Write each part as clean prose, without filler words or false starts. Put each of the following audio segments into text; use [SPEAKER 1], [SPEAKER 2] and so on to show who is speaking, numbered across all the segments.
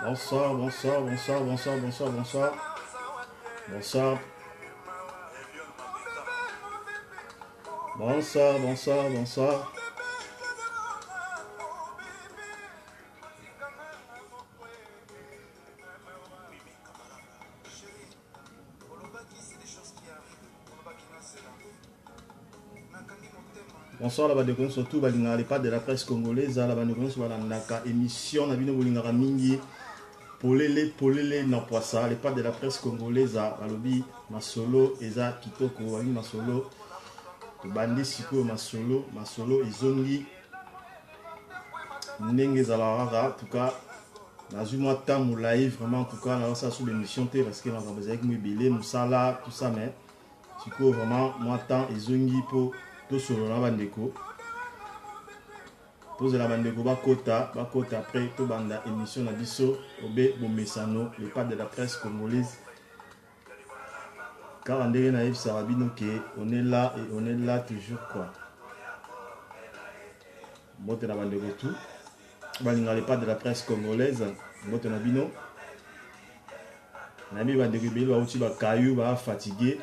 [SPEAKER 1] Bonsoir, bonsoir, bonsoir, bonsoir, bonsoir, bonsoir. Bonsoir. Bonsoir, bonsoir, bonsoir. Bonsoir la bandeko nyonso tout balingaka le pas de la presse congolaise la bandeko nyonso balandaka émission na bino bolingaka mingi polele polele na poisa le pas de la presse congolaise balobi masolo eza kitoko balingi masolo tobandi sikoyo masolo masolo ezongi ndenge ezalaka kaka en tout cas nazwi mwa temps molai vraiment en tout cas nazosala sous l'émission te parce que makambo ezalaki mwa ebele mosala tout ça mais sikoyo vraiment mwa temps ezongi mpo tosolola na bandeko tozela bandeko bakota bakota après tobanda émission na biso obe bomesano le pas de la presse congolaise kaka ndenge nayebisaka bino ke on est là et on est là toujours quoi mbote na bandeko tout balinga le pas de la presse congolaise mbote na bino nayebi bandeko ebele bauti bakayu ba fatigue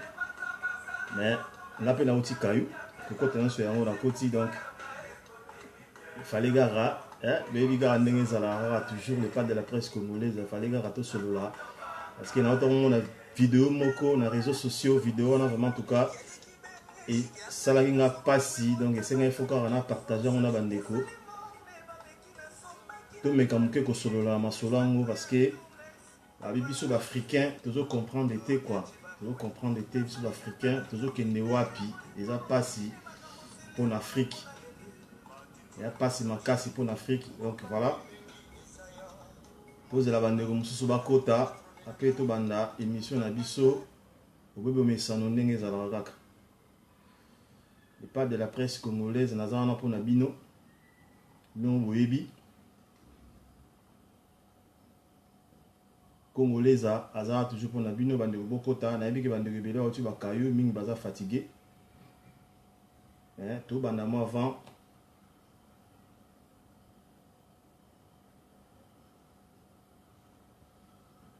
[SPEAKER 1] mais nga mpe nauti kayu kokota nyonso yango nakoti donc fallait kaka eh, boyebi kaka ndenge ezalaka kaka toujours le pas de la presse congolaise fallait kaka tosolola parce que nauta komona video moko na réseaux sociaux video wana vraiment en tout cas esalaki nga mpasi donc esengaki fo kaka na partage yango na bandeko tomeka moke kosolola masolo yango parce que babi biso baafricain tozo comprendre te quoi tozo comprendre te biso baafricain tozokende wapi eza mpasi mpo na afrique eza mpasi makasi mpo na afrique donc voilà tozela bandeko mosusu bakota apres tobanda émission na biso obobi omesano ndenge ezalaka kaka le pas de la presse congolaise naza wana mpo na bino bino boyebi Congolesa aza toujours pona bino bandeko bokota nayebi ke bandeko ebele bauti bakayu mingi baza fatigue eh, tobanda mwa avant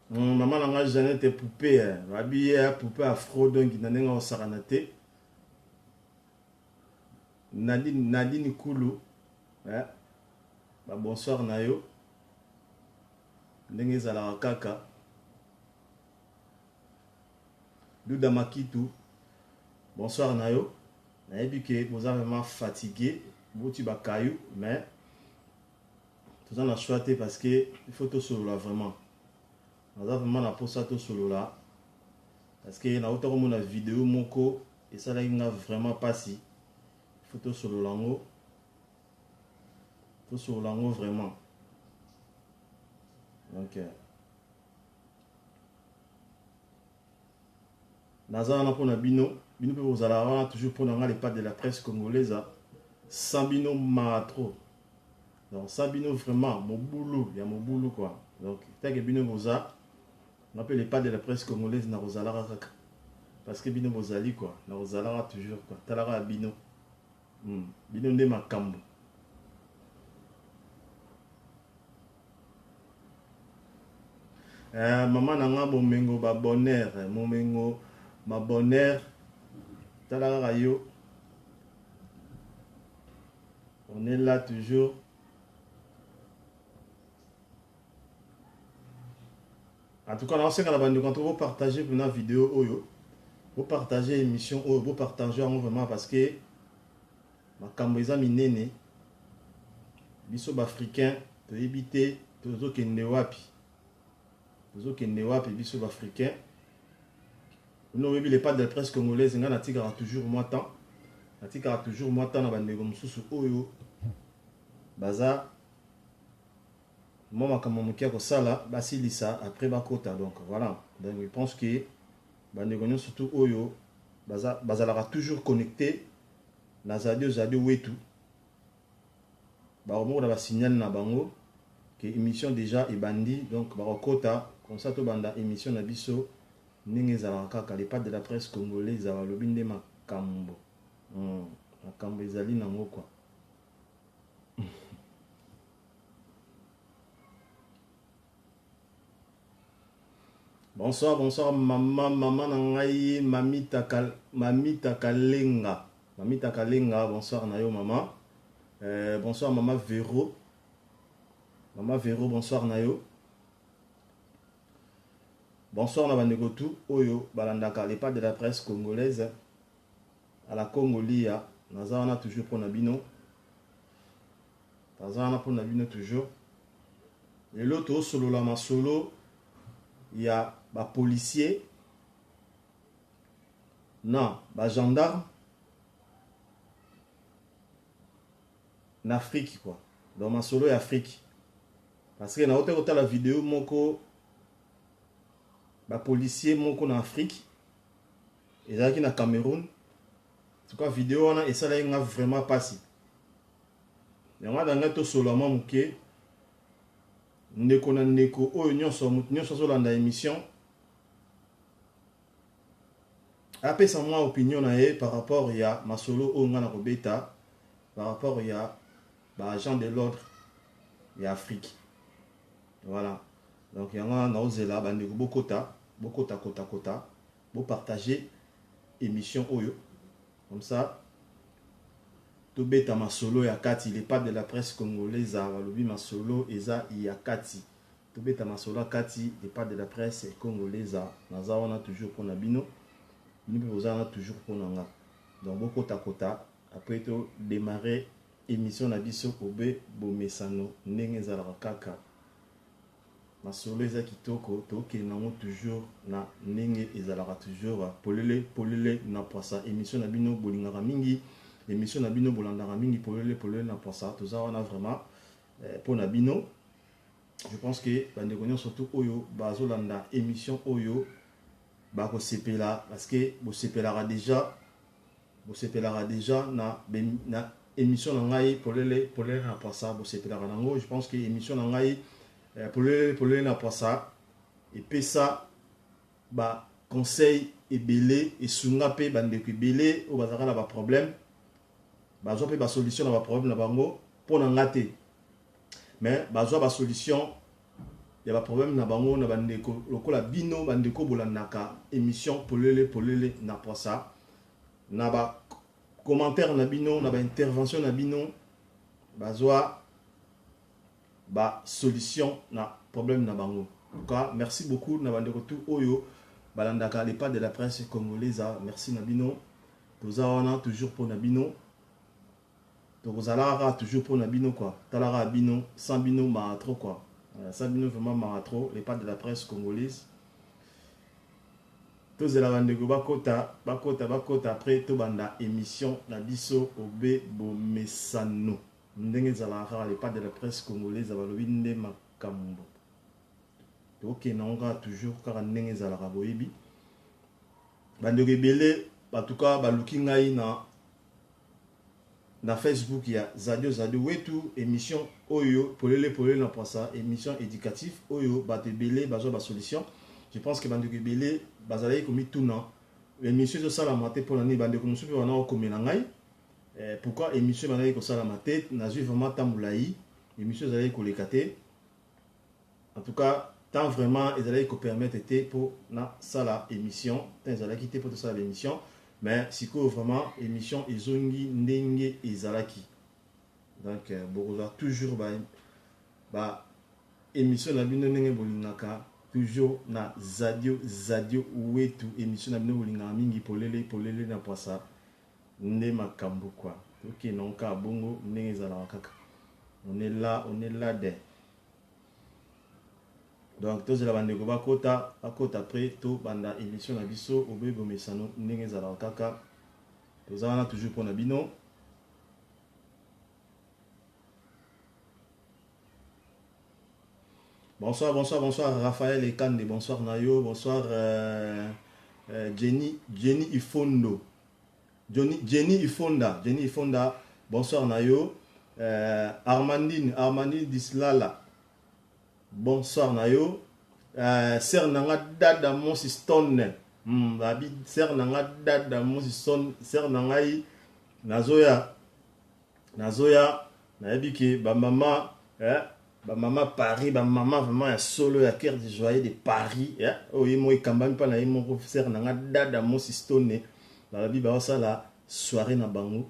[SPEAKER 1] mama na ngai Jeannette poupée eh, babi ye poupée afro donc na ndenge osakana te Nadine, Nadine Kulu eh, ba bonsoir na yo ndenge ezalaka kaka Duda Makitu bonsoir na yo nayebi ke boza vraiment fatigué boti bakayu mais toza na choix te parce que il faut tosolola vraiment naza vraiment na posa tosolola parce que nauta komona video moko esalaki nga vraiment pasi il faut tosolola yango tosolola yango vraiment donc euh, naza wana mpona bino bino mpe bozala wana toujours mpona nga le pas de la presse congolaise sans bino maa trop donc sans bino vraiment mobulu ya mobulu quoi donc take bino boza nga mpe le pas de la presse congolaise nakozalaka kaka parce que bino bozali quoi nakozalaka toujours quoi talaka ya bino bino nde makambo eh, mama na nga bomengo ba bonheur momengo ma bonheur tala kaka yo on est là toujours en tout cas naosenga na bandeko anto bopartage mpena video oyo bopartage émission oyo bopartage yango vraiment parce que makambo eza minene biso baafricain toyebi te tozokende wapi tozokende wapi biso baafricain bino oyebi le pas de la presse congolaise ngai natikaka toujours mwa temps natikaka toujours mwa temps na bandeko mosusu oyo baza mwa makambo moke ya kosala basilisa après bakota donc voilà donc je pense que bandeko nyonso tu oyo bazalaka toujours connecté na zadio zadio wetu bakomoko na basignal na bango ke émission déjà ebandi donc bakokota comme ça tobanda émission na biso ndenge ezalaka kaka le pas de la presse congolaise balobi nde makambo makambo ezali nango quoi Bonsoir, bonsoir mama, mama na ngai Mamita, Kal, Mamita Kalenga. Mamita Kalenga, bonsoir na yo mama. Bonsoir mama Vero. Mama Vero, bonsoir na yo. Bonsoir na bandeko tout oyo balandaka les pas de la presse congolaise à la Congolia. Naza wana toujours pona bino. Naza wana pona bino toujours. Lelo tosolola masolo ya ba policiers na ba gendarmes na Afrique quoi. Donc masolo ya Afrique. Parce que na kotala vidéo moko ba policiers moko na Afrique ezalaki na Cameroun. En tout cas vidéo wana esalaki nga vraiment pasi. Yango wana ngai tosolola mwa moke ndeko na ndeko oyo nyonso, moto nyonso azolanda émission apesa mwa opinion na ye par rapport ya masolo oyo ngai nakobeta par rapport ya ba agent de l'ordre ya Afrique. Voilà. Donc yango wana naozela bandeko bokota, bokota kota kota, bopartager émission oyo comme ça tobeta masolo ya kati. Les pas de la presse congolaise balobi masolo eza ya kati, tobeta masolo ya kati. Les pas de la presse congolaise naza wana toujours mpona bino, bino mpe boza wana toujours mpona nga. Donc bokota kota, après to démarrer émission na biso obe bomesano ndenge ezalaka kaka. Masolo eza kitoko, tokende nango toujours na ndenge ezalaka toujours polele polele na poisa. Émission na bino bolingaka mingi, émission na bino bolandaka mingi, polele polele na poisa. Toza wana vraiment mpona bino. Je pense que bandeko nyonso surtout oyo bazolanda émission oyo bakosepela, parce que bosepelaka déjà, bosepelaka déjà na émission na ngai polele polele na poisa, bosepelaka nango. Je pense que émission na ngai polele polele na poisa epesa ba conseil ebele, esunga mpe bandeko ebele oyo bazalaka na baproblème, bazwa mpe basolution na baproblème na bango. Mpo na nga te, mais bazwa basolution ya baproblème na bango na bandeko lokola bino, bandeko bolandaka émission polele polele na poisa, na bacommentaire na bino, na baintervention na bino, bazwa basolution na problème na bango. En tout cas, merci beaucoup na bandeko tout oyo balandaka les pas de la presse congolaise. Merci na bino, toza wana toujours mpona bino, tokozalaka kaka toujours mpona bino quoi. Talaka bino, sans bino mara trop quoi, sans bino vraiment mara trop. Les pas de la presse congolaise, tozela bandeko bakota, bakota, bakota, après tobanda émission na biso obe bomesano ndenge ezalaka kaka. Les pas de la presse congolaise balobi nde makambo, tokende yango kaka toujours kaka ndenge ezalaka. Boyebi bandeko ebele batuka baluki ngai na Facebook ya Zadio Zadio Wetu, émission oyo polele polele na poisa, émission éducatif oyo bato ebele bazwa basolution. Je pense que bandeko ebele bazalaki komituna émission ezosalama te mpona nini. Bandeko mosusu mpe bana kokomela ngai pourquoi émission ebandaki kosalama te. Nazwi vraiment temps molai, émission ezalaki koleka te. En tout cas temps vraiment ezalaki kopermettre te mpo nasala émission, temps ezalaki te mpo tosala émission. Mais sikoyo vraiment émission ezongi ndenge ezalaki. Donc bokozwa toujours ba émission na bino ndenge bolingaka, toujours na Zadio Zadio Wetu, émission na bino bolingaka mingi, polele polele na poisa, nde makambo quoi. Tokende yango kaka bongo ndenge ezalaka kaka. On est là, on est là de. Donc tozela bandeko bakota, bakota, après tobanda émission na biso obe bomesano ndenge ezalaka kaka. Toza wana toujours mpona bino. Bonsoir, bonsoir, bonsoir Raphaël Ekande, bonsoir Nayo, bonsoir Jenny, Jenny Ifondo. Johnny, Jenny Ifonda, Jenny Ifonda, bonsoir Nayo. Armandine, Armandine Dislala, bonsoir Nayo. Sœur nanga Dada Monsi Stone, babi sœur nanga Dada Monsi Stone, sœur nangai nazoya, nazoya, nayebi ke ba mama, eh, Ba mama Paris, ba mama vraiment ya solo ya cœur du joyeux de Paris, ya oyo ye moko ekambami mpa na ye moko sœur na nga Dada Mosi Stone, balobi baosala soirée na bango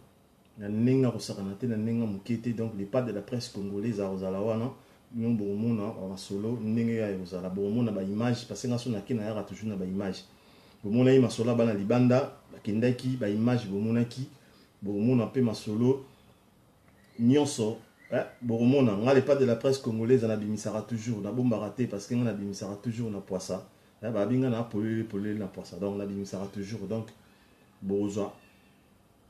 [SPEAKER 1] na ndenge ya kosakana te, na ndenge ya moke te. Donc le pas de la presse congolaise akozala wana, bino bokomona ba masolo ndenge ya ekozala, bokomona ba image parce que nga so nake nayaka toujours na ba image. Bomonaki masolo ya bana libanda bakendaki, ba image bomonaki, bokomona mpe masolo nyonso. Bokomona nga le pas de la presse congolaise nabimisaka toujours, nabombaka te parce que nga nabimisaka toujours na poisa. Babi nga na polele polele na poisa, donc nabimisaka toujours. Donc bokozwa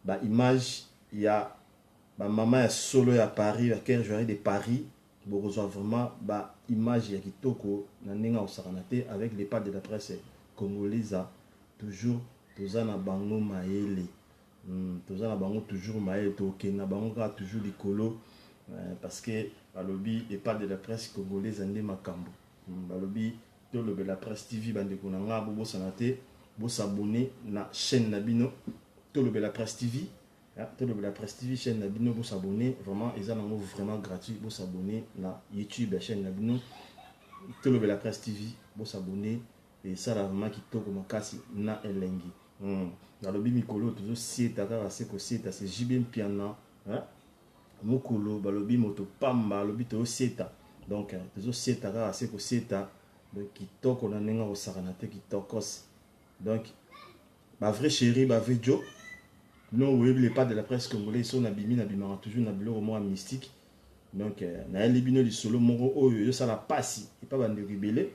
[SPEAKER 1] ba image ya ba mama ya solo ya Paris, ya cœur joyeux de Paris, bokozwa vraiment ba image ya kitoko na ndenge ya kosakana te avec le pas de la presse congolaise. Toujours toza na bango mayele. Toza na bango toujours mayele, tokende na bango kaka toujours likolo, parce que balobi le pas de la presse congolaise nde makambo. Balobi Tolobela Presse TV, bandeko na nga, bobosana te bosabone na chaîne na bino Tolobela Presse TV. Tolobela Presse TV, chaîne na bino, bosabone vraiment, eza nango vraiment gratuit. Bosabone na YouTube ya chaîne na bino Tolobela Presse TV, bosabone, esala vraiment kitoko makasi na elengi. Nalobi mikolo tozosieta kaka se kosieta, c'est JB Mpiana, hein? Mokolo balobi moto pamba, alobi tozosieta, donc tozosieta kaka se kosieta. Donc kitoko na ndenge akosakana te, kitokos. Donc ba vrai chéri, ba vrai jo, bino boyebi le pas de la presse congolaise, so nabimi nabimaka toujours na biloko moko ya mystique. Donc nayeli bino lisolo moko oyo ezosala pasi epa bandeko ebele.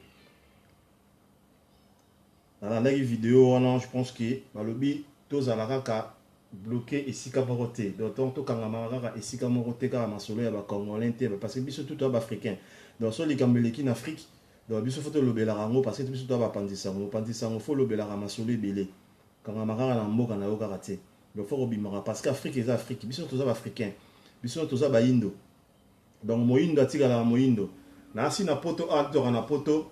[SPEAKER 1] Nalandaki video wana, je pense que balobi tozala kaka bloqué esika moko te, donc tokangamaka kaka esika moko te, kaka masolo ya bacongolais te, parce que biso tout toya baafricain. Donc so likambo eleki na Afrique, donc biso faut tolobelaka yango, parce que biso toya bapanzisango. Mopanzisango faut olobelaka masolo ebele, kangama kaka na mboka na yo kaka te. Donc faut kobimaka, parce que Afrique eza Afrique, biso toza baafricain, biso toza bayindo. Donc moyindo atikalaka moyindo. Nasi na poto awa, toka na poto.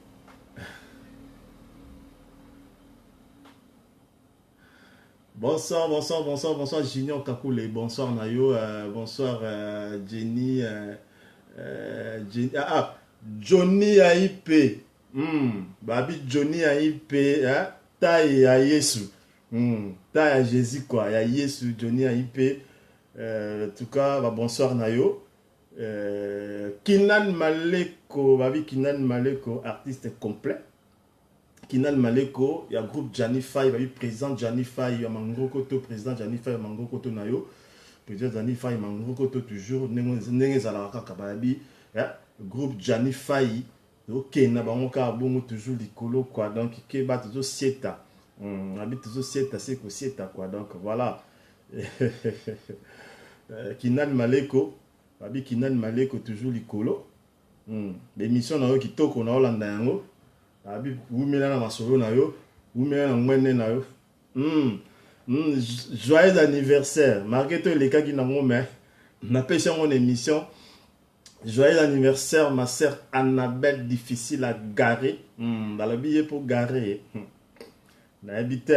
[SPEAKER 1] Bonsoir, bonsoir, bonsoir, bonsoir Junior Kakule, bonsoir Nayo, bonsoir Jenny, Jenny, Johnny Aip, Babi Johnny Aip, hein, taille ya Yesu, taille ya Jésus quoi, ya Yesu, Johnny Aip, en tout cas, bah, bonsoir Nayo. Kinan Maleko, Babi Kinan Maleko, artiste complet. Kinan Maleko, ya groupe Gianni Fay, babi président Gianni Fay, ya Mangrokoto, président Gianni Fay, ya Mangrokoto na yo. Président Gianni Fay, Mangrokoto toujours, ndenge ezalaka kaka, babi, ya, groupe Gianni Fay, okenda bango kaka bongo toujours likolo quoi. Donc keba tozosieta, abi tozosieta se kosieta quoi. Donc voilà. Kinan Maleko, babi Kinan Maleko toujours likolo. L'émission na yo kitoko na olanda yango. Abi wumela na masolo na yo, wumela na ngwende na yo. Joyeux anniversaire. Malgré tout elekaki nango, mais napesi yango na émission. Joyeux anniversaire ma sœur Annabelle difficile à garer. Balobi ye po garer. Nayebi te,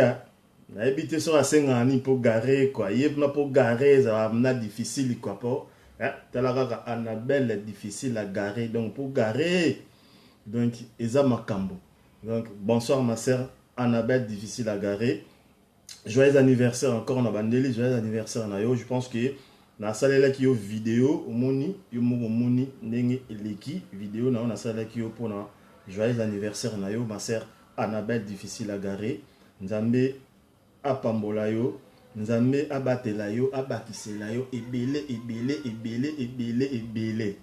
[SPEAKER 1] nayebi te soki asengaka nini po garer quoi. Ye mpona po garer ezalaka na difficile quoi, po tala kaka Annabelle difficile à garer, donc po garer donc eza makambo. Donc bonsoir ma sœur Annabelle difficile à garer, joyeux anniversaire encore na bandeli, joyeux anniversaire na yo. Je pense que nasalelaki yo video, omoni yo moko, omoni ndenge eleki video na yo nasalelaki yo mpona joyeux anniversaire na yo ma sœur Annabelle difficile à garer. Nzambe apambola yo, Nzambe abatela yo, abakisela yo ebele ebele ebele ebele ebele.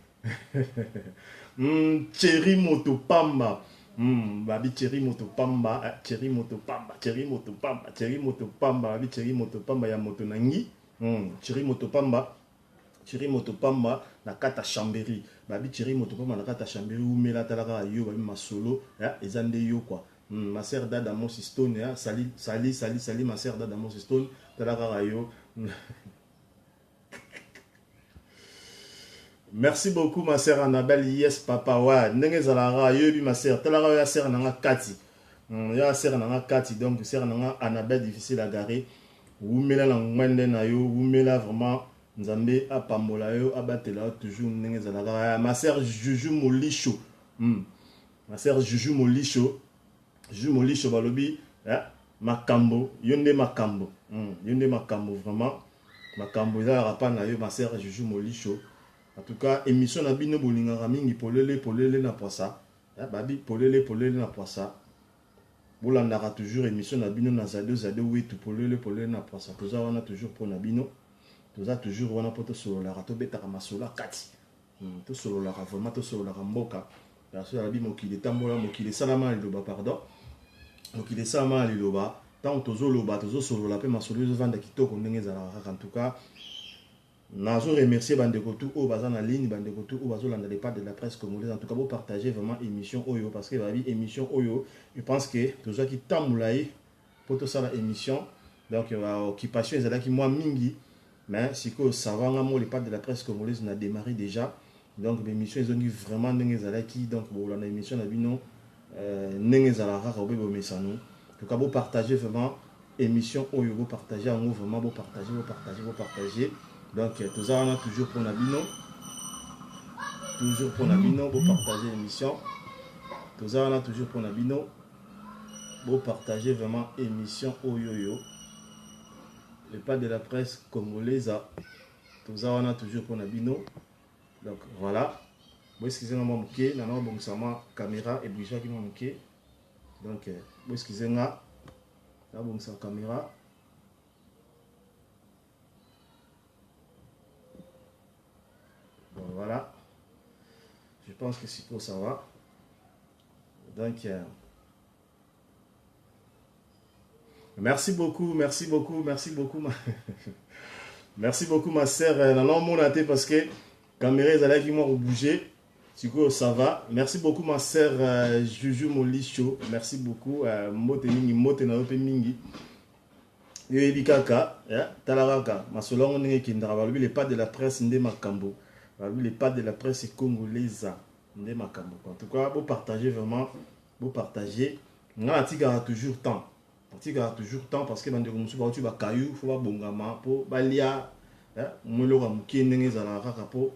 [SPEAKER 1] Thierry Moto Pamba, babi Thierry Moto Pamba, Thierry Moto Pamba, Thierry Moto Pamba, Thierry Moto Pamba, babi Thierry Moto Pamba ya moto nangi. Thierry Moto Pamba, Thierry Moto Pamba na kata Chambéry, babi Thierry Moto Pamba na kata Chambéry, umela tala kaka yo, babi masolo eza nde yo quoi. Ma sœur Dada Mosi Stone, ya, sali sali sali sali ma sœur Dada Mosi Stone, tala kaka yo. Merci beaucoup ma sœur Annabelle, yes papa, ouais, ndenge ezalaka yoyebi ma sœur, talaka yo ya sœur nanga kati. Ya sœur nanga kati, donc sœur nanga Annabelle difficile à garer. Wumela na ngwende na yo, wumela vraiment. Nzambe apambola yo, abatela yo toujours ndenge ezalaka. Ma sœur Juju Molisho. Ma sœur Juju Molisho. Juju Molisho balobi eh, makambo, yo nde makambo. Yo nde makambo vraiment. Makambo ezalaka pa na yo ma sœur Juju Molisho. En tout cas, émission na bino bolingaka mingi polele polele na poisa. Eh, babi polele polele na poisa. Bolandaka toujours émission na bino na Zado Zado wetu polele polele na poisa. Toza wana toujours po na bino. Toza toujours wana po tosololaka, tobetaka masolo ya kati. Tosololaka vraiment, tosololaka mboka. Parce que alobi mokili etambola, mokili esalama na liloba, pardon. Mokili esalama na liloba. Tango tozoloba, tozosolola pe masolo ezovanda kitoko ndenge ezalaka kaka. En tout cas, nazo remercier bandeko tout oyo baza na ligne, bandeko tout oyo bazolanda les pattes de la presse congolaise. En tout cas, bo partager vraiment émission oyo parce que babi émission oyo, je pense que tozwaki temps molayi po tosala émission. Donc ba occupation ezalaki mwa mingi, mais sikoyo ça va nga mo les pattes de la presse congolaise na démarré déjà. Donc l'émission ezongi vraiment ndenge ezalaki. Donc bolanda émission na bino ndenge ezalaka kaka obe bomesano. En tout cas, bo partager vraiment émission oyo, bo partager yango vraiment, bo partager, bo partager, bo partager. Donc toza wana toujours pour na bino, toujours pour na bino, bo partager émission. Toza wana toujours pour na bino, bo partager vraiment émission oyo yo. Le pas de la presse congolaise, toza wana toujours pour na bino. Donc voilà, bo excusez nga mwa moke, na na bongisa mwa caméra ebougeaki mwa moke. Donc bo excusez nga, na bongisa caméra. Bon voilà, je pense que siko ça va. Donc merci beaucoup, merci beaucoup, merci beaucoup, ma merci beaucoup ma sœur. Na mona te parce que caméra ezalaki mwa kobouger. Sikoyo ça va. Merci beaucoup ma sœur Juju Molisho. Merci beaucoup. Mbote mingi, mbote na yo pe mingi. Yo yebi kaka, tala kaka masolo yango ndenge ekendaka. Balobi les pas de la presse nde makambo. Balobi les pas de la presse congolaise nde makambo. En tout cas, bo partager vraiment, bo partager. Nga natikaka toujours temps. Natikaka toujours temps parce que bandeko mosusu bauti ba caillou, faut babongama po balia, mwa eloko ya moke ndenge ezalaka kaka po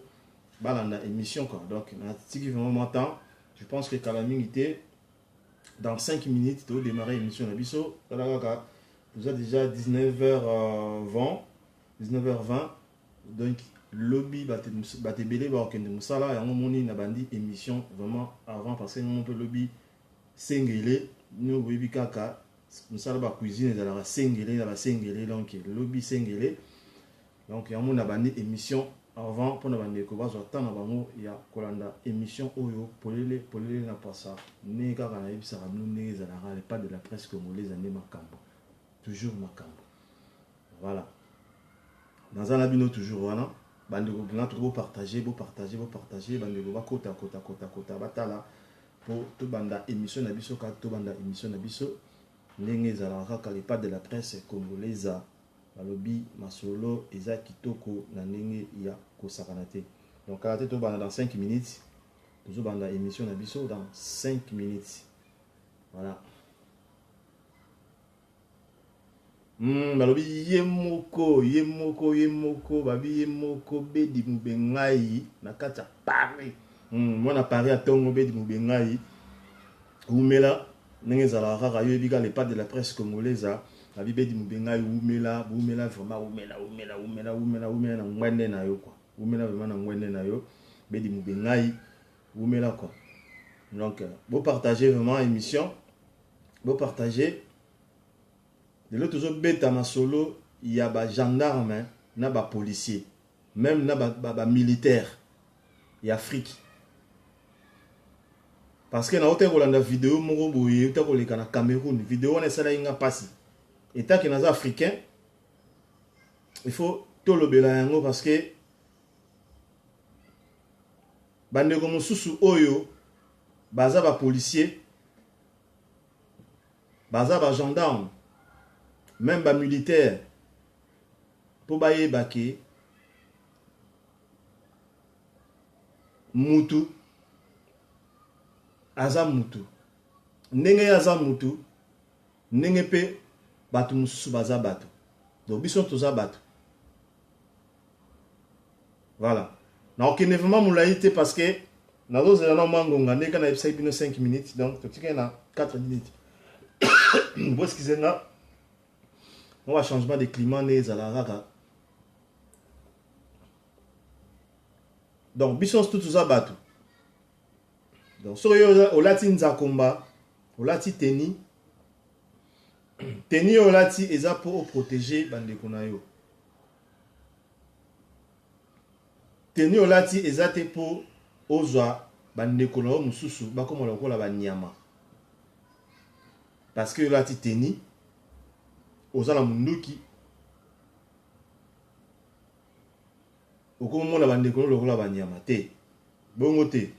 [SPEAKER 1] balanda émission quoi. Donc natiki vraiment mwa temps. Je pense que kala mingi te, dans 5 minutes to démarrer émission na biso. Tala kaka, toza déjà dix-neuf heures vingt, dix-neuf heures vingt. Donc lobi bato ebele bakokende mosala yango moni na bandi émission vraiment avant parce que ngo mpe lobi sengele bino boyebi kaka mosala ba cuisine ezalaka sengele na basengele. Donc lobi sengele, donc yango na bandi émission avant mpona bandeko bazwa temps na bango ya kolanda émission oyo polele polele na pasa ndenge kaka nayebisaka bino ndenge ezalaka. Le pas de la presse congolaise nde makambo, toujours makambo. Voilà, naza na bino toujours wana bandeko mpena toko bopartage, bopartage, bopartage. Bandeko bakota kota kota kota batala po tobanda émission na biso kaka, tobanda émission na biso ndenge ezalaka kaka. Le pas de la presse congolaise balobi masolo eza kitoko na ndenge ya kosakana te. Donc kala te tobanda, dans 5 minutes tozobanda émission na biso, dans 5 minutes. Voilà. Balobi ye moko, ye moko, ye moko, babi ye moko Bedi Mubengai na kati ya Paris. Mwana Paris ya tongo Bedi Mubengai umela ndenge ezalaka kaka yo yebi kaka le pas de la presse congolaise. Babi Bedi Mubengai umela, umela vraiment, umela, umela, umela, umela, umela na ngwende na yo quoi. Umela vraiment na ngwende na yo Bedi Mubengai umela quoi. Donc bo partager vraiment émission, bo partager. Lelo tozobeta masolo ya ba gendarme na ba policier, même na ba militaire ya Afrique. Parce que nauta kolanda video moko boye euta koleka na Cameroun. Video wana esalaki nga mpasi. Etake naza africain, il faut tolobela yango parce que bandeko mosusu oyo baza ba policier, baza ba gendarme, même ba militaire, mpo bayeba ke mutu aza mutu ndenge ye aza mutu, ndenge mpe bato mosusu baza bato. Donc biso toza bato. Voilà. Nakokende vraiment molayi te parce que nazozela na mwa ngonga ndenge nayebisaki bino 5 minutes, donc totikali na 4 minutes. Bo excuse nga, mwa ba changement de climat nde ezalaka kaka. Donc biso nyonso toza bato. Donc soki yo olati nzakomba, olati teni, teni oyo olati eza mpo oprotege bandeko na yo. Teni olati eza te mpo ozwa bandeko na yo mosusu bakoma lokola banyama. Parce que olati teni, oza na munduki, okomona bandeko na yo lokola banyama te. Bongo te.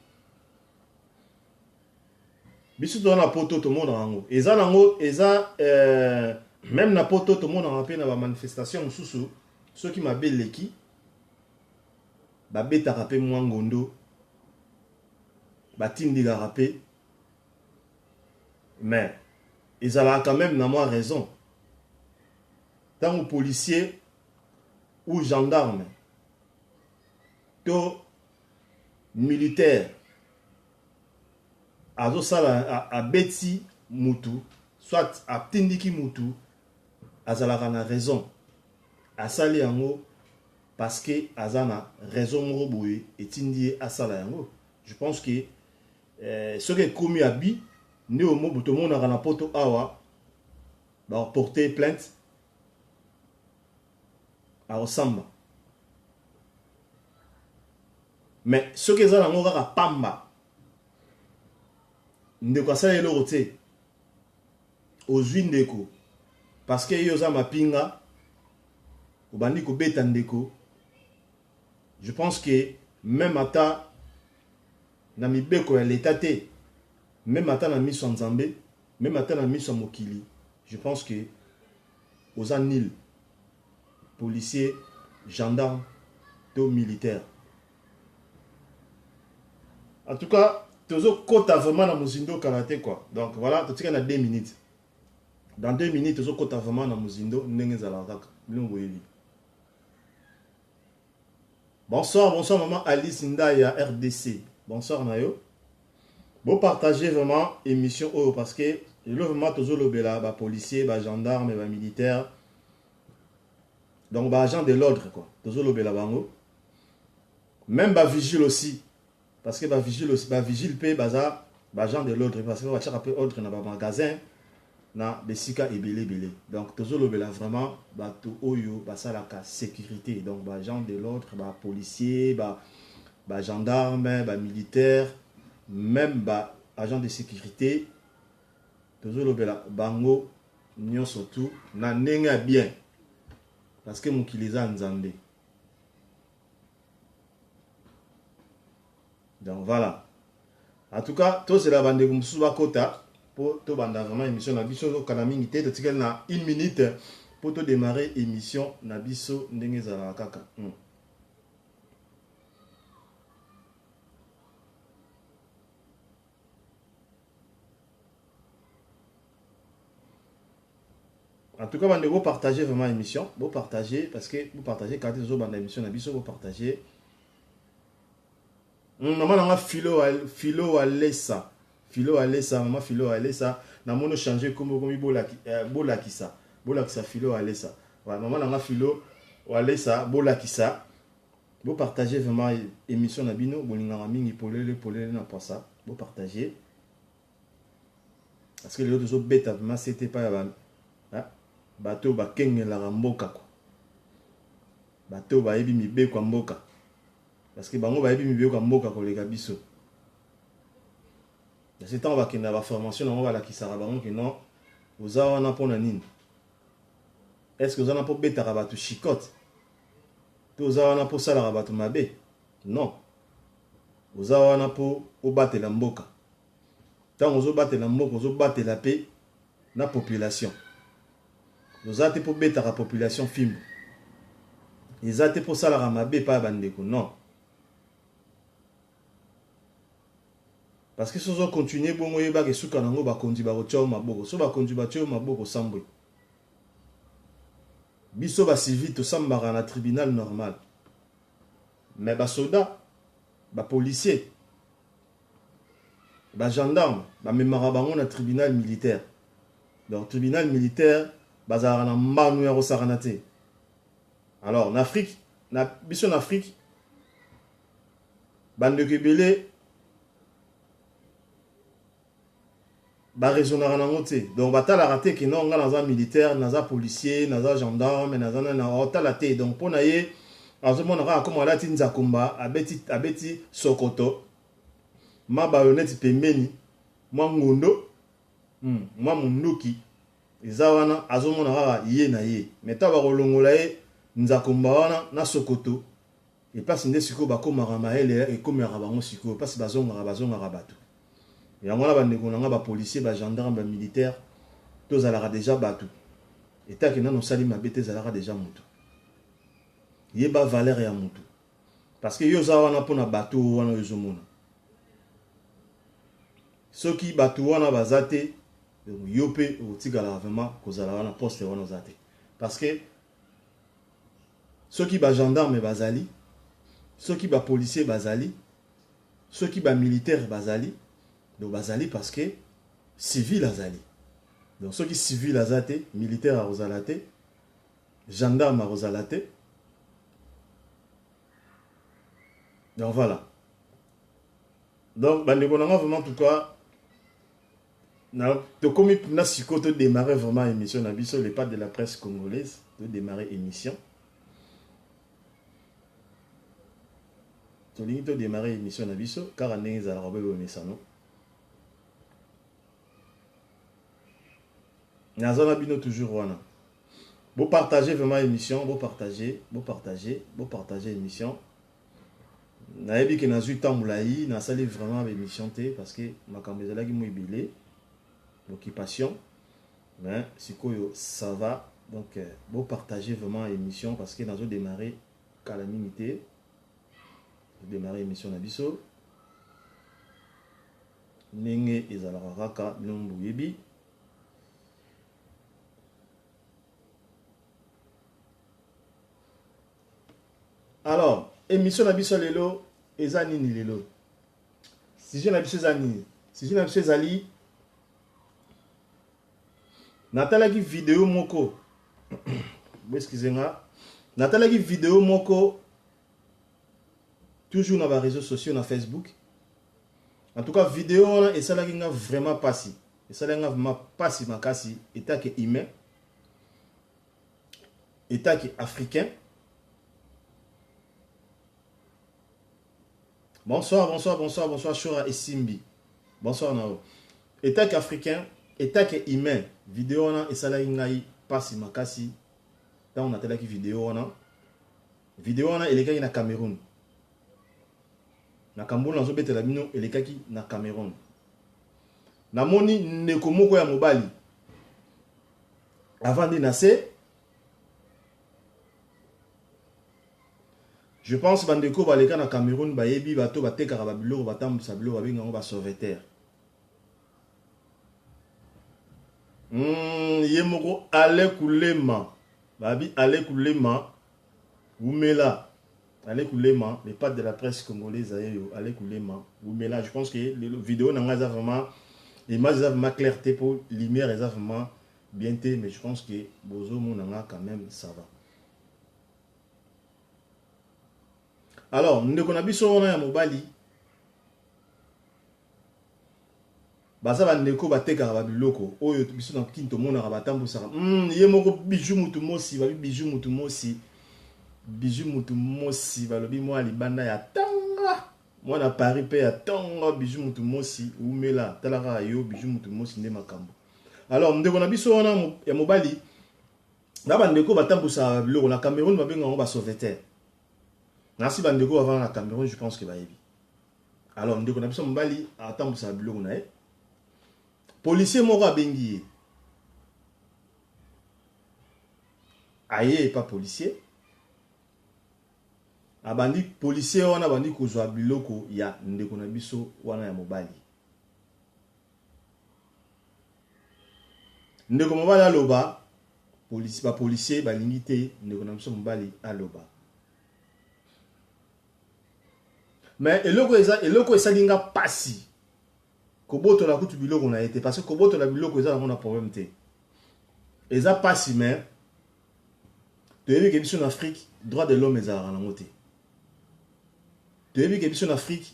[SPEAKER 1] Biso toza na poto, tomonaka yango, eza nango, eza même na poto tomonaka mpe na bamanifestation mosusu, soki mabe eleki, babetaka mpe mwa ngondo, batindikaka mpe, mais ezalaka quand même na mwa raison. Ntango policier ou gendarme to militaire azosala, abeti mutu, soit atindiki mutu, azalaka na raison. Asali yango parce que aza na raison moko boye etindi ye asala yango. Je pense que soki ekomi abi nde tomonaka na poto awa, baporte plainte, akosamba. Mais soki eza nango kaka pamba, ndeko asala eloko te, ozwi ndeko parce que ye oza mapinga, obandi kobeta ndeko, je pense que même ata na mibeko ya leta te, même ata na miso ya Nzambe, même ata na miso ya mokili, je pense que oza nil, policier, gendarme to militaire. En tout cas, tozokota vraiment na mozindo kala te quoi. Donc voilà, totika na 2 minutes. Dans 2 minutes tozokota vraiment na mozindo ndenge ezalaka kaka, bino boyebi. Bonsoir, bonsoir maman Alice Ndaya RDC, bonsoir na yo. Bopartager vraiment émission oyo parce que lelo vraiment tozolobela bapolicier, bagendarme, bamilitaire, donc baagent de l'ordre quoi. Tozolobela bango, même bavigile aussi, parce que bavigile aussi, bavigile mpe baza baagent de l'ordre, parce que batiaka mpe ordre na bamagasin, na besika ebele ebele. Donc tozolobela vraiment bato oyo basalaka sécurité, donc baagent de l'ordre, bapolicier, bagendarme, bamilitaire, même baagent de sécurité. Tozolobela bango nyonso tu na ndenge ya bien, parce que mokili eza Nzambe. Donc voilà, en tout cas tozela bandeko mosusu bakota mpo tobanda vraiment émission na biso. Tokana mingi te, totikali na une minute mpo todémarrer émission na biso ndenge ezalaka kaka. En tout cas bandeko, bopartager vraiment émission, bopartager, parce que bopartager kaka te, tozobanda émission na biso, bopartager. Mama nanga Filo, Filo Alesa, Filo Alesa, mama Filo Alesa, namoni ochange kombo, komi Bolakisa, Bolakisa Filo Alesa. Ouais, mama nanga Filo Alesa Bolakisa, bopartage vraiment émission na bino bolingaka mingi, Polele Polele na Poisa. Bopartage parce que lelo tozobeta vraiment sete epai ya bato oyo bakengelaka mboka kwa, bato oyo bayebi mibeko ya mboka, parce que bango bayebi mibeko ya mboka koleka biso. Parce que ntango bakenda baformation nango, balakisaka bango ke non, oza wana mpona nini? Est ce que oza wana mpo betaka bato chicote, to oza wana mpo osalaka bato mabe? Non, oza wana mpo obatela mboka. Ntango ozobatela mboka, ozobatela mpe na population. Oza te mpo betaka population fimbo, eza te mpo osalaka mabe epai ya bandeko, non. Parce que soki ozocontinue bongo, oyebaka esuka nango, bakonzi bakotia yo maboko. So bakonzi batia yo maboko, sambwe. Biso bacivile tosambaka na tribunal normal. Mais basoda, bapolicier, bagendarme bamemaka bango na tribunal militaire. Donc tribunal militaire, bazalaka na mbano ya kosakana te. Alors na Afrique, na biso na Afrique, bandeko ebele baraisonnaka nango te. Donc batalaka te ke non, nga naza militaire, naza policier, naza gendarme, naza nani, otala te. Donc mpo na ye, azomona kaka koma alati nzakomba, abeti, abeti sokoto, mabayo neti pembeni, mwa ngondo, mwa munduki eza wana, azomona kaka ye na ye. Mais ntango bakolongola ye nzakomba wana na sokoto, epasi nde sikoyo bakomaka mayele, ekomaka bango sikoyo mpasi, bazongaka bato. Yango wana, bandeko na nga bapolicier, bagendarme, bamilitaire, tozalaka déjà bato. Etake nano osali mabe te, ezalaka déjà motu, yeba valeur ya motu, parce que yo oza wana mpona bato wana oyo ozomona. Soki bato wana baza te, yo mpe okotikalaka vraiment kozala wana, poste wana oza te. Parce que soki bagendarme bazali, soki bapolicier bazali, soki bamilitaire bazali, donc bazali parce que civil azali. Donc soki civil aza te, militaire akozala te, gendarme akozala te. Donc voilà. Donc bandeko na nga, vraiment, en tout cas na tokomi na sikoyo todémarrer vraiment émission na biso, le pas de la presse congolaise. Todémarrer émission, tolingi todémarrer émission na biso kaka ndenge ezalaka boye, bomesano. Naza na bino toujours wana. Bopartage vraiment émission, bopartage, bopartage, bopartage émission. Nayebi ke nazwi ntango molai nasali vraiment baémission te, parce que makambo ezalaki mo ebele, l'occupation. Mais sikoyo ça va. Donc bopartage vraiment émission, parce que nazo démarrer kala mingi te, démarrer émission na biso ndenge ezalaka kaka, bino boyebi. Alors émission na biso lelo eza nini? Lelo sujet na biso eza nini? Sujet na biso ezali, natalaki video moko, boexcuse nga, natalaki video moko toujours na baréseaux sociaux, na Facebook. En tout cas video wana esalaki nga vraiment pasi, esalaki nga vraiment pasi makasi, etake humain, etake africain. Bonsoir, bonsoir, bonsoir, bonsoir Shora Esimbi, bonsoir nao. Etake africain, etake humain, video wana esalaki ngai pasi makasi ntango natalaki video wana. Video wana elekaki na Cameroun. Makambo nazobetela bino elekaki na Cameroun. Namoni ndeko moko ya mobali avandi na se. Je pense bandeko baleka na Cameroun bayebi bato batekaka babiloko, batambwisa biloko, babengi yango basauveteur. Ye moko Ale Kulema, babi Ale Kulema wumela, Ale Kulema, le pape de la presse congolaise ayeyo, Ale Kulema wumela. Je pense que le vidéo na ngai eza vraiment, image eza vraiment claire te, po lumière eza vraiment bien te, mais je pense que bozomona nga quand même, ça va. Alors ndeko na biso wana ya mobali, baza bandeko batekaka babiloko oyo biso na kini tomonaka batambwisaka. Ye moko Bijou mutu mosi, babi Bijou mutu mosi, Bijou mutu mosi, balobi mwa libanda ya tanga, mwana Paris mpe ya ntongo. Bijou mutu mosi umela, tala kaka yo, Bijou mutu mosi nde makambo. Alors ndeko na biso wana ya mobali na bandeko batambwisaka biloko na Cameroun, babenga yango basauveteur. Nasi bandeko bavanda na Cameroun, je pense que bayebi. Alors ndeko na biso mobali atambwisaka biloko na ye, policier moko abengi ye, aye epa policier, abandi, policier wana abandi kozwa biloko ya ndeko na biso wana ya mobali. Ndeko mobali aloba, bapolicier balingi te ndeko na biso mobali aloba. Mais eloko eza eloko esali nga pasi kobotola kutu biloko na ye te parce que kobotola biloko eza nango na problème te. Eza pasi mais toyebi ke biso na Afrique droit de l'homme ezalaka nango te. Toyebi ke biso na Afrique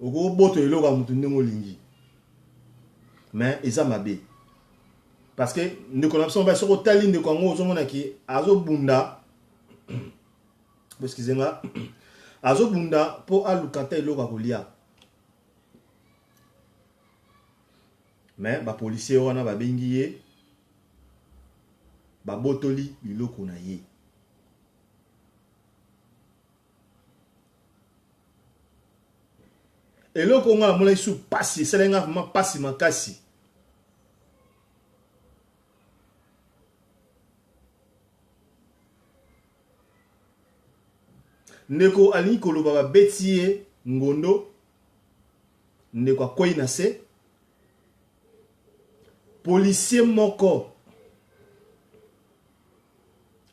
[SPEAKER 1] okobotola eloko ya motu ndenge olingi mais eza mabe parce que ndeko na biso mobali soki otali ndeko yango ozomona ke azobunda excuse nga azobunda mpo aluka ata eloko ya kolia mais bapolisier wana babengi ye babotoli biloko na ye. Eloko nga namonaki su pasi esalaki nga vraiment pasi makasi. Ndeko alingi koloba babeti ye ngondo, ndeko akwei na se. Policier moko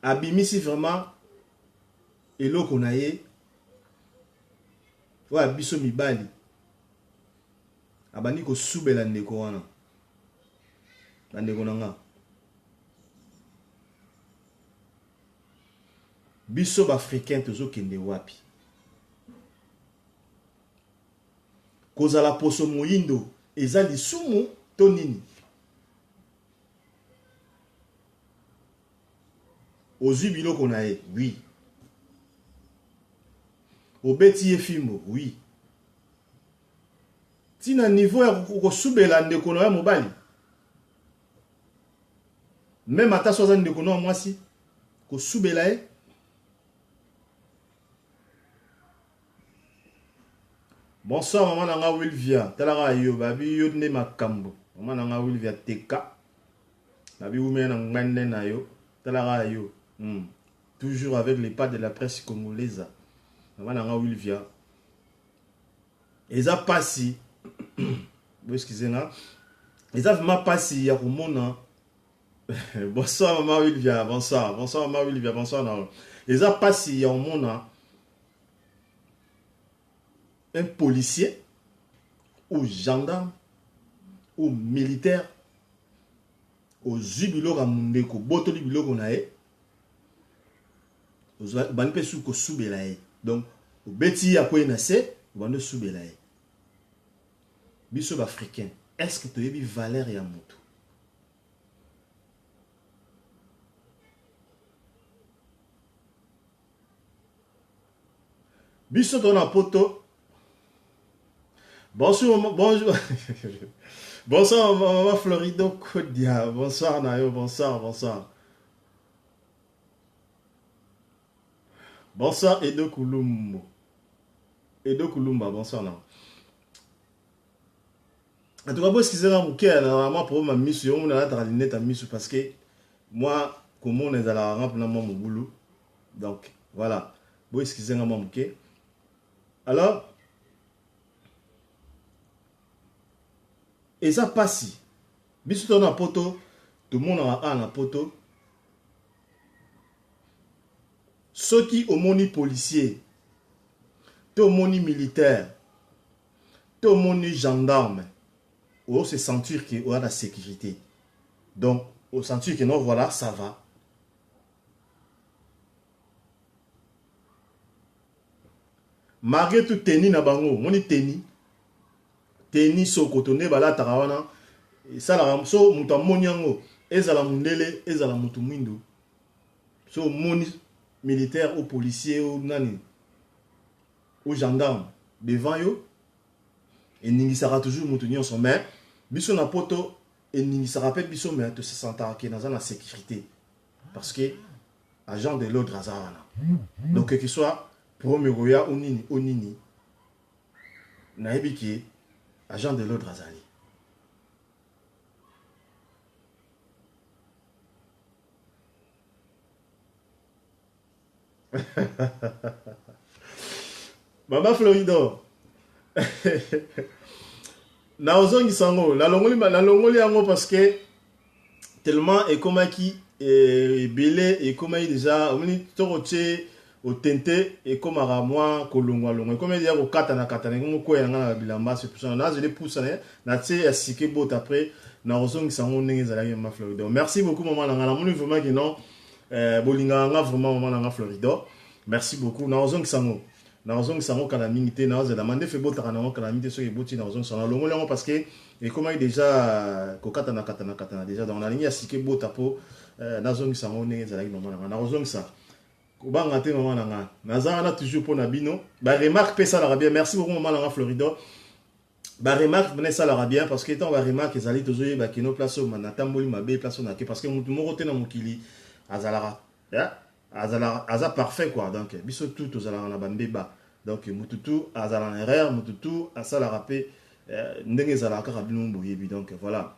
[SPEAKER 1] abimisi vraiment eloko na ye oyo ya biso mibali abandi kosubela ndeko wana. Bandeko na nga, biso ba africain tozokende wapi? Kozala poso moyindo eza lisumu to nini? Ozui biloko na ye? Oui. Obeti ye fimbo? Oui. Ti na niveau ya kosubela ndeko na yo ya mobali? Meme ata so aza ndeko na yo ya mwasi, kosubela ye? Bonsoir maman na nga Wilvia, tala kaka yo, babi yo nde makambo. Maman na nga Wilvia Teka. Babi wumela na ngbende na yo, tala kaka yo. Toujours avec les pas de la presse congolaise. Maman na nga Wilvia. Eza pasi. Bo excusez nga. Eza vraiment pasi ya komona. Bonsoir maman Wilvia, bonsoir. Bonsoir maman Wilvia, bonsoir na. Eza pasi ya komona un policier ou gendarme ou militaire ozwi biloko ya mundeko, botoli biloko na ye, obandi mpe suki kosubela ye. Donc obeti ye akwei na se, obandi osubela ye. Biso ba africain, est-ce que toyebi valeur ya mutu? Biso to na poto. Bonjour, bonjour. Bonsoir maman Florido Kodia. Bonsoir Nayo, bonsoir, bonsoir. Bonsoir Edo Kulumbo. Edo Kulumba, bonsoir na. En tout cas, bo excusez nga moke na mwa problème ya misu, yo mona nalataka lunette ya misu parce que moi komona ezalaka nga mpena mwa mobulu. Donc voilà, bo excusez nga mwa moke. Alors eza pasi biso to na poto tomonaka awa na poto soki omoni policier to omoni militaire to omoni gendarme oyo se sentir que oza na sécurité, donc o sentir que non, voilà, ça va. Malgré tout teni na bango, moni teni teni sokoto nde balataka wana esalaka so moto amoni yango, ezala mundele ezala moto mwindu, so omoni militaire ou policier ou nani ou gendarme devant yo, eningisaka toujours moto nyonso. Mais biso na poto eningisaka mpe biso, mais to se sentaka ke naza na sécurité parce que agent de l'ordre aza wana. Donc que soit problème ekoya o nini o nini, nayebi ke agent de l'ordre azali. Mama Florido, naozongisa yango, nalongoli yango parce que tellement ekomaki ebele, ekomaki déjà omoni toko tie. Otente ekomaka mwa kolongwa longwa, ekomi deja kokatana katana, ekomi kokweya nga na bilamba. C'est pour ça nazeli pusa na tie ya sika ebota, après nakozongisa yango ndenge ezalaki. Mama Florido, merci beaucoup mama na nga. Namoni vraiment que non, bolingaka nga vraiment. Mama na nga Florido, merci beaucoup. Nakozongisa yango, nakozongisa yango kala mingi te. Naozela mandefu ebotaka nango kala mingi te. Soki eboti, nakozongisa, nalongoli yango parce que ekomaki déjà kokatana katana katana déjà. Donc nalingi ya sika ebota mpo nazongisa yango ndenge ezalaki. Mama na nga, nakozongisa, kobanga te. Mama na nga, naza wana toujours mpo na bino. Baremarque mpe esalaka bien. Merci beaucoup mama na nga Florido. Baremarque mpena esalaka bien parce que ntango baremarque ezali, tozoyeba kino place oyo natamboli mabe, place oyo nake, parce que motu moko te na mokili azalaka azalaka aza parfait quoi. Donc biso tu tozalaka na bambeba. Donc motu tu azala na erreur, motu tu asalaka mpe ndenge ezalaka kaka, bino boyebi. Donc voilà,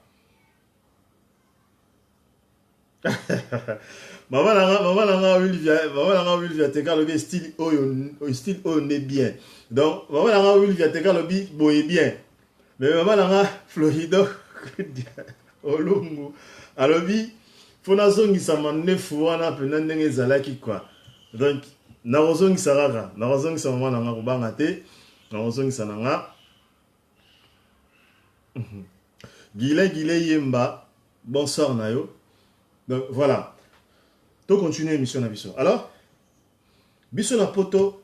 [SPEAKER 1] mama nanga Wilvia, mama nanga Wilvia Teka alobi style oyo, style oyo nde bien. Donc mama nanga Wilvia Teka alobi boye bien, mais mama nanga Florido Olungu alobi fo nazongisa mandefu wana mpena ndenge ezalaki quoi. Donc nakozongisa kaka, nakozongisa mama nanga, kobanga te, nakozongisa na nga. Gile Gile Yemba, bonsoir na yo. Donc voilà, to continue émission na biso. Alors biso na poto,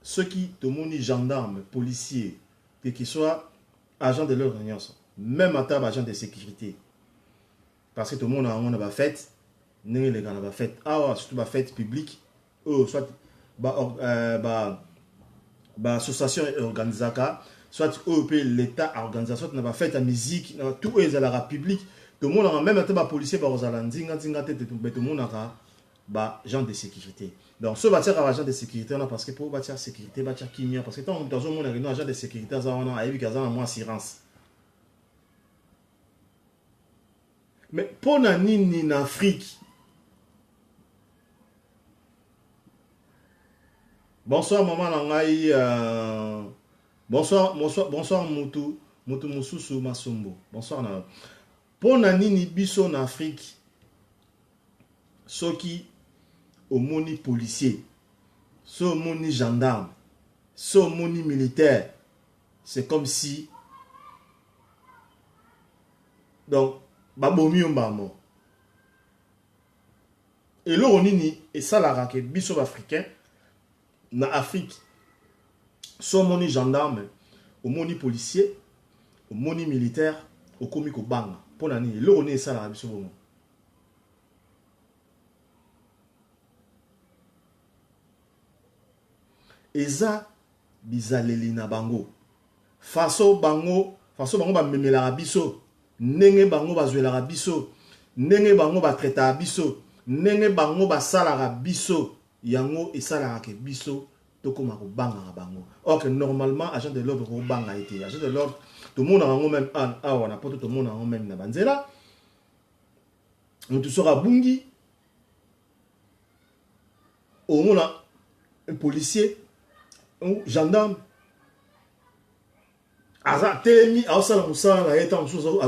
[SPEAKER 1] soki tomoni gendarme, policier, que qu'il soit agent de l'ordre nyonso, même ata baagent de sécurité, parce que tomona yango na bafête, ndenge eleka na bafête awa, surtout bafête publique oyo soit baassociation ba, ba organisaka, soit oyo mpe l'état organisa, soit na bafête ya musique, na tout oyo ezalaka public, tomonaka même ata bapolicier bakozala nzinga-nzinga te, me tomonaka baagent de sécurité. Donc so batiaka baagent de sécurité wana parce que mpo batia sécurité, batia kimia, parce que ntango moto azomona keno agent de sécurité aza wana, ayebi aza na mwa assurance. Mais mpo na nini na Afrique? Bonsoir mama na ngai, bonsoir, bonsoir, bonsoir mutu mutu mosusu Masombo, bonsoir na. Mpo na nini biso na Afrique, soki omoni policier, so omoni gendarme, so omoni militaire, c'est comme si donc babomi yo mbamo? Eloko nini esalaka ke biso baafricain na Afrique, so omoni gendarme, omoni policier, omoni militaire, okomi kobanga? Mpo na nini? Eloko nini esalaka biso bongo? Eza bizaleli na bango, façon bango bamemelaka biso, ndenge bango bazwelaka biso, ndenge bango batraitaka biso, ndenge bango basalaka biso, yango esalaka ke biso tokóma kobangaka bango. Or que normalement agent de l'ordre kobanga ye te. Agent de l'ordre tomonaka yango même awa na poto, tomonaka yango même na banzela. Motu soki abungi, omona un policier ou gendarme aza telemi, aosala mosala na ye. Ntango mosusu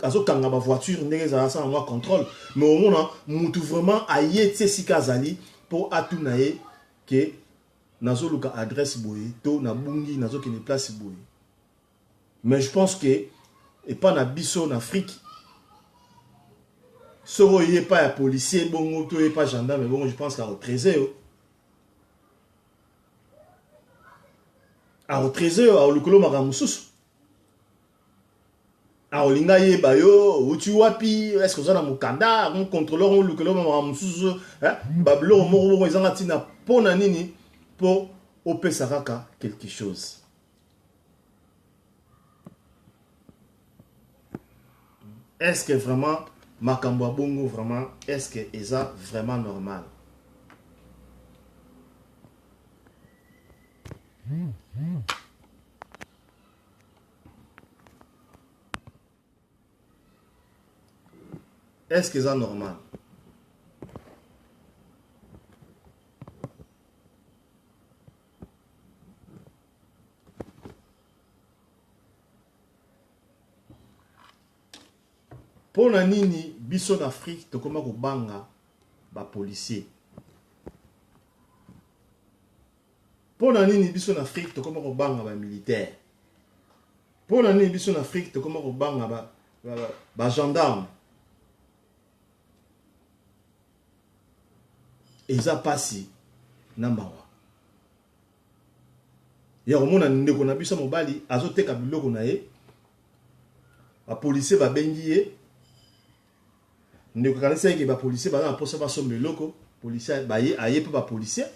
[SPEAKER 1] azokanga bavoiture ndenge ezala, asala mwa contrôle, mais omona mutu vraiment aye ti esika azali mpo atuna ye ke nazoluka adresse boye to nabungi, nazokende place boye. Mais je pense que epa na biso na Afrique, soki oye epa ya policier bongo to oye epa gendarme bongo, je pense akotraiter yo, akotraiter yo, akolukela makambo mosusu, akolinga yeba yo outi wapi, est-ce oza na mokanda, akocontrôler, olukela makambo mosusu, babiloko moko moko ezanga ntina. Mpo na nini? Mpo opesa kaka quelque chose. Est-ce que vraiment makambo ya bongo, vraiment, est-ce que eza vraiment normal? Est-ce que eza normal? Mpo na nini biso na Afrique tokóma kobanga bapolicier? Mpo na nini biso na Afrique tokoma kobanga ba militaire? Mpo na nini biso na Afrique tokoma kobanga ba, ba, ba, ba gendarme? Eza pasi na mawa ya komona ndeko na biso mobali azoteka biloko na ye, bapolisier babengi ye. Ndeko akanisi eke bapolisier baza na mposa basomba eloko, policier baye aye mpe bapolisier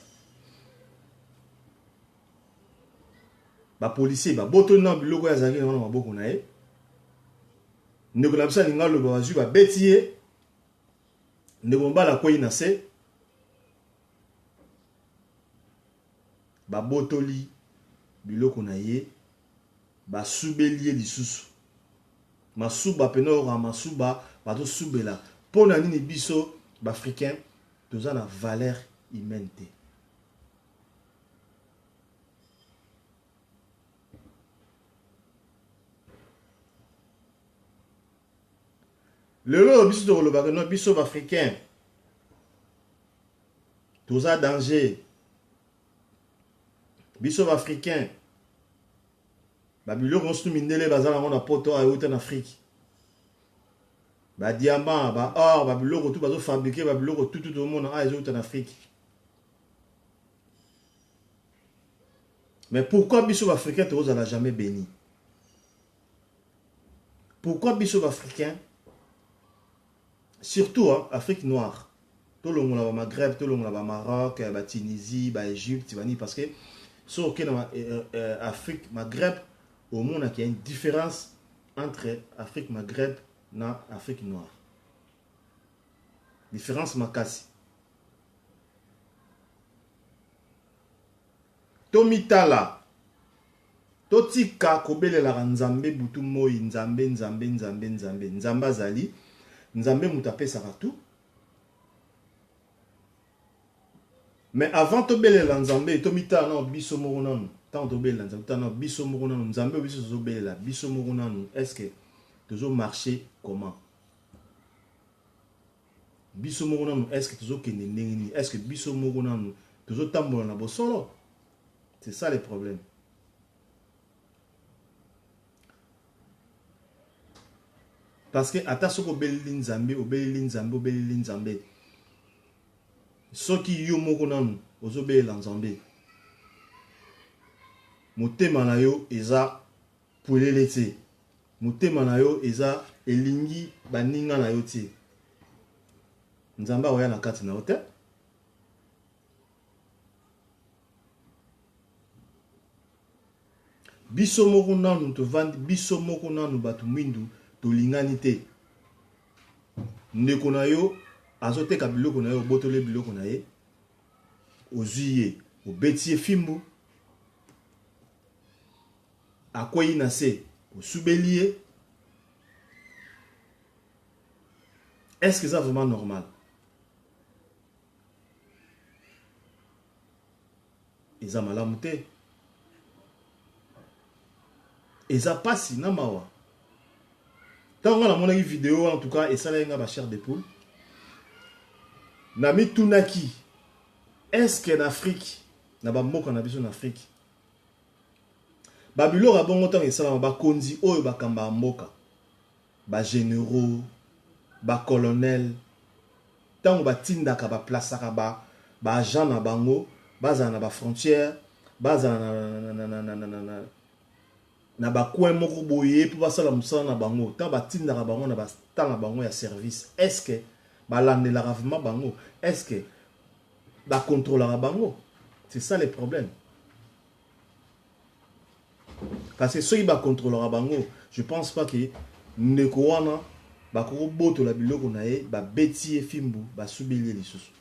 [SPEAKER 1] bapolisier babotoli na biloko oyo azalaki nango na maboko na ye. Ndeko na biso alingi aloba, bazwi babeti ye, ndeko mobali akwei na se, babotoli biloko na ye, basubeli ye lisusu masuba pene oyoka masuba bazosubela. Mpo na nini biso baafricain toza na valeur humaine te? Lelo oyo biso tokolobaka no, biso baafricain toza danger, biso baafricain babiloko nyonso mindele baza nango na poto euta na Afrique, badiamant, baor, babiloko tu bazofabrike, babiloko tutu tomona a ezouta na Afrique. Mais pourquoi biso baafricain tokozala jamais béni? Pourquoi biso baafricain, surtout hein, Afrique noire, tolongola bamaghreb, tolongola bamaroc, batunisie, baégypte, bani, parce que soki okende na Afrique Maghreb, omonaki ya une différence entre Afrique Maghreb na Afrique noire, différence makasi. Tomitala, totika kobelelaka Nzambe butu moi, Nzambe, Nzambe, Nzambe, Nzambe. Nzambe azali, Nzambe moto apesaka tout. Mais avant tobelela Nzambe, tomitala nano biso moko nanu. Ntango tobelela Nzambe, totala nano biso moko nanu. Nzambe oyo biso tozobelela, biso moko nanu, est ce que tozomarche comment? Biso moko nanu, est ce que tozokende ndenge nini? Est ce que biso moko nanu tozotambola na bosolo? C'est ça le problème. Parce que ata soki obeleli Nzambe, obeleli Nzambe, obeleli Nzambe, soki yo moko nanu ozobelela Nzambe, motema na yo eza pwelele te, motema na yo eza elingi baninga na yo te, Nzambe akoya na kati na yo te. Biso moko nanu tovandi, biso moko nanu bato mwindu tolingani te. Ndeko na yo azoteka biloko na ye, obotoli biloko na ye, ozwi ye, obeti ye fimbu, akwei na se, osubeli ye. Est-ce que eza vraiment normal? Eza malamu te, eza pasi na mawa. Ntango nga namonaki video wana, en tout cas esalaki nga ba chair de poule. Namitunaki, est ce que na Afrique, na bamboka na biso na Afrique, babiloko ya bongo ntango esalama, bakonzi oyo bakambaka mboka, bagénéraux, bacolonel, ntango batindaka, baplasaka baagent na bango bazala na bafrontière, bazala na bacoin moko boye mpo basala mosala na bango, ntango batindaka bango na batemps na bango ya service, est ce que balandelaka vraiment bango? Est ce que bacontrôlaka bango? C'est ça le problème. Parce que soki bacontrôlaka bango, je pense pas que ndeko wana bakokobotola biloko na ye, babeti ye fimbu, basubeli ye lisusu.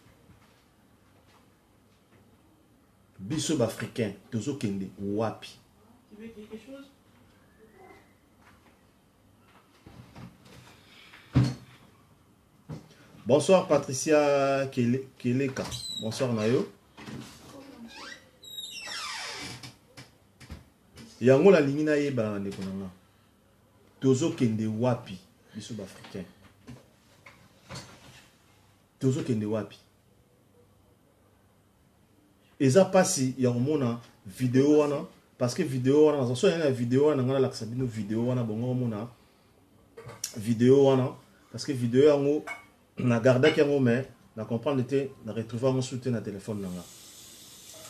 [SPEAKER 1] Biso baafricain tozokende wapi?
[SPEAKER 2] Tu veux quelque chose?
[SPEAKER 1] Bonsoir Patricia Keleka, bonsoir na yo. Yango nalingi nayeba na bandeko na nga, tozokende wapi? Biso baafricain tozokende wapi? Eza mpasi ya komona. video wana, parce que video wana naza so na video wana, nga nalakisa bino video wana, bongo omona video wana, parce que video yango na gardaki yango, mais na comprendre te, na retrouve yango su te na telefone na nga.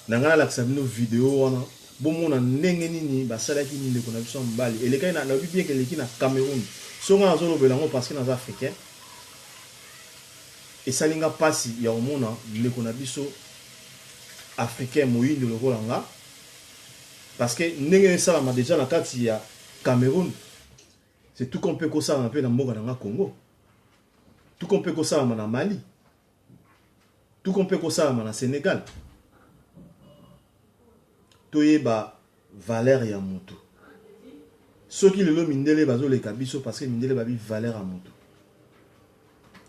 [SPEAKER 1] Na ngai nalakisa bino video wana, bomona ndenge nini basalaki ndeko na biso ya mobali. Elekaki, nalobi bien ke eleki na Cameroun. So ngai nazolobela yango parce que naza africain. Esali nga mpasi ya komona ndeko na biso africain, moyindo lokola nga, parce que ndenge esalama déjà na kati ya Cameroun, c'est tout comme mpe kosalama mpe na mboka na nga Congo, tout comme mpe kosalama na Mali, tout comme mpe kosalama na Sénégal. Toyeba valeur ya motu. Soki lelo mindele bazoleka biso, parce que mindele babi valeur ya motu.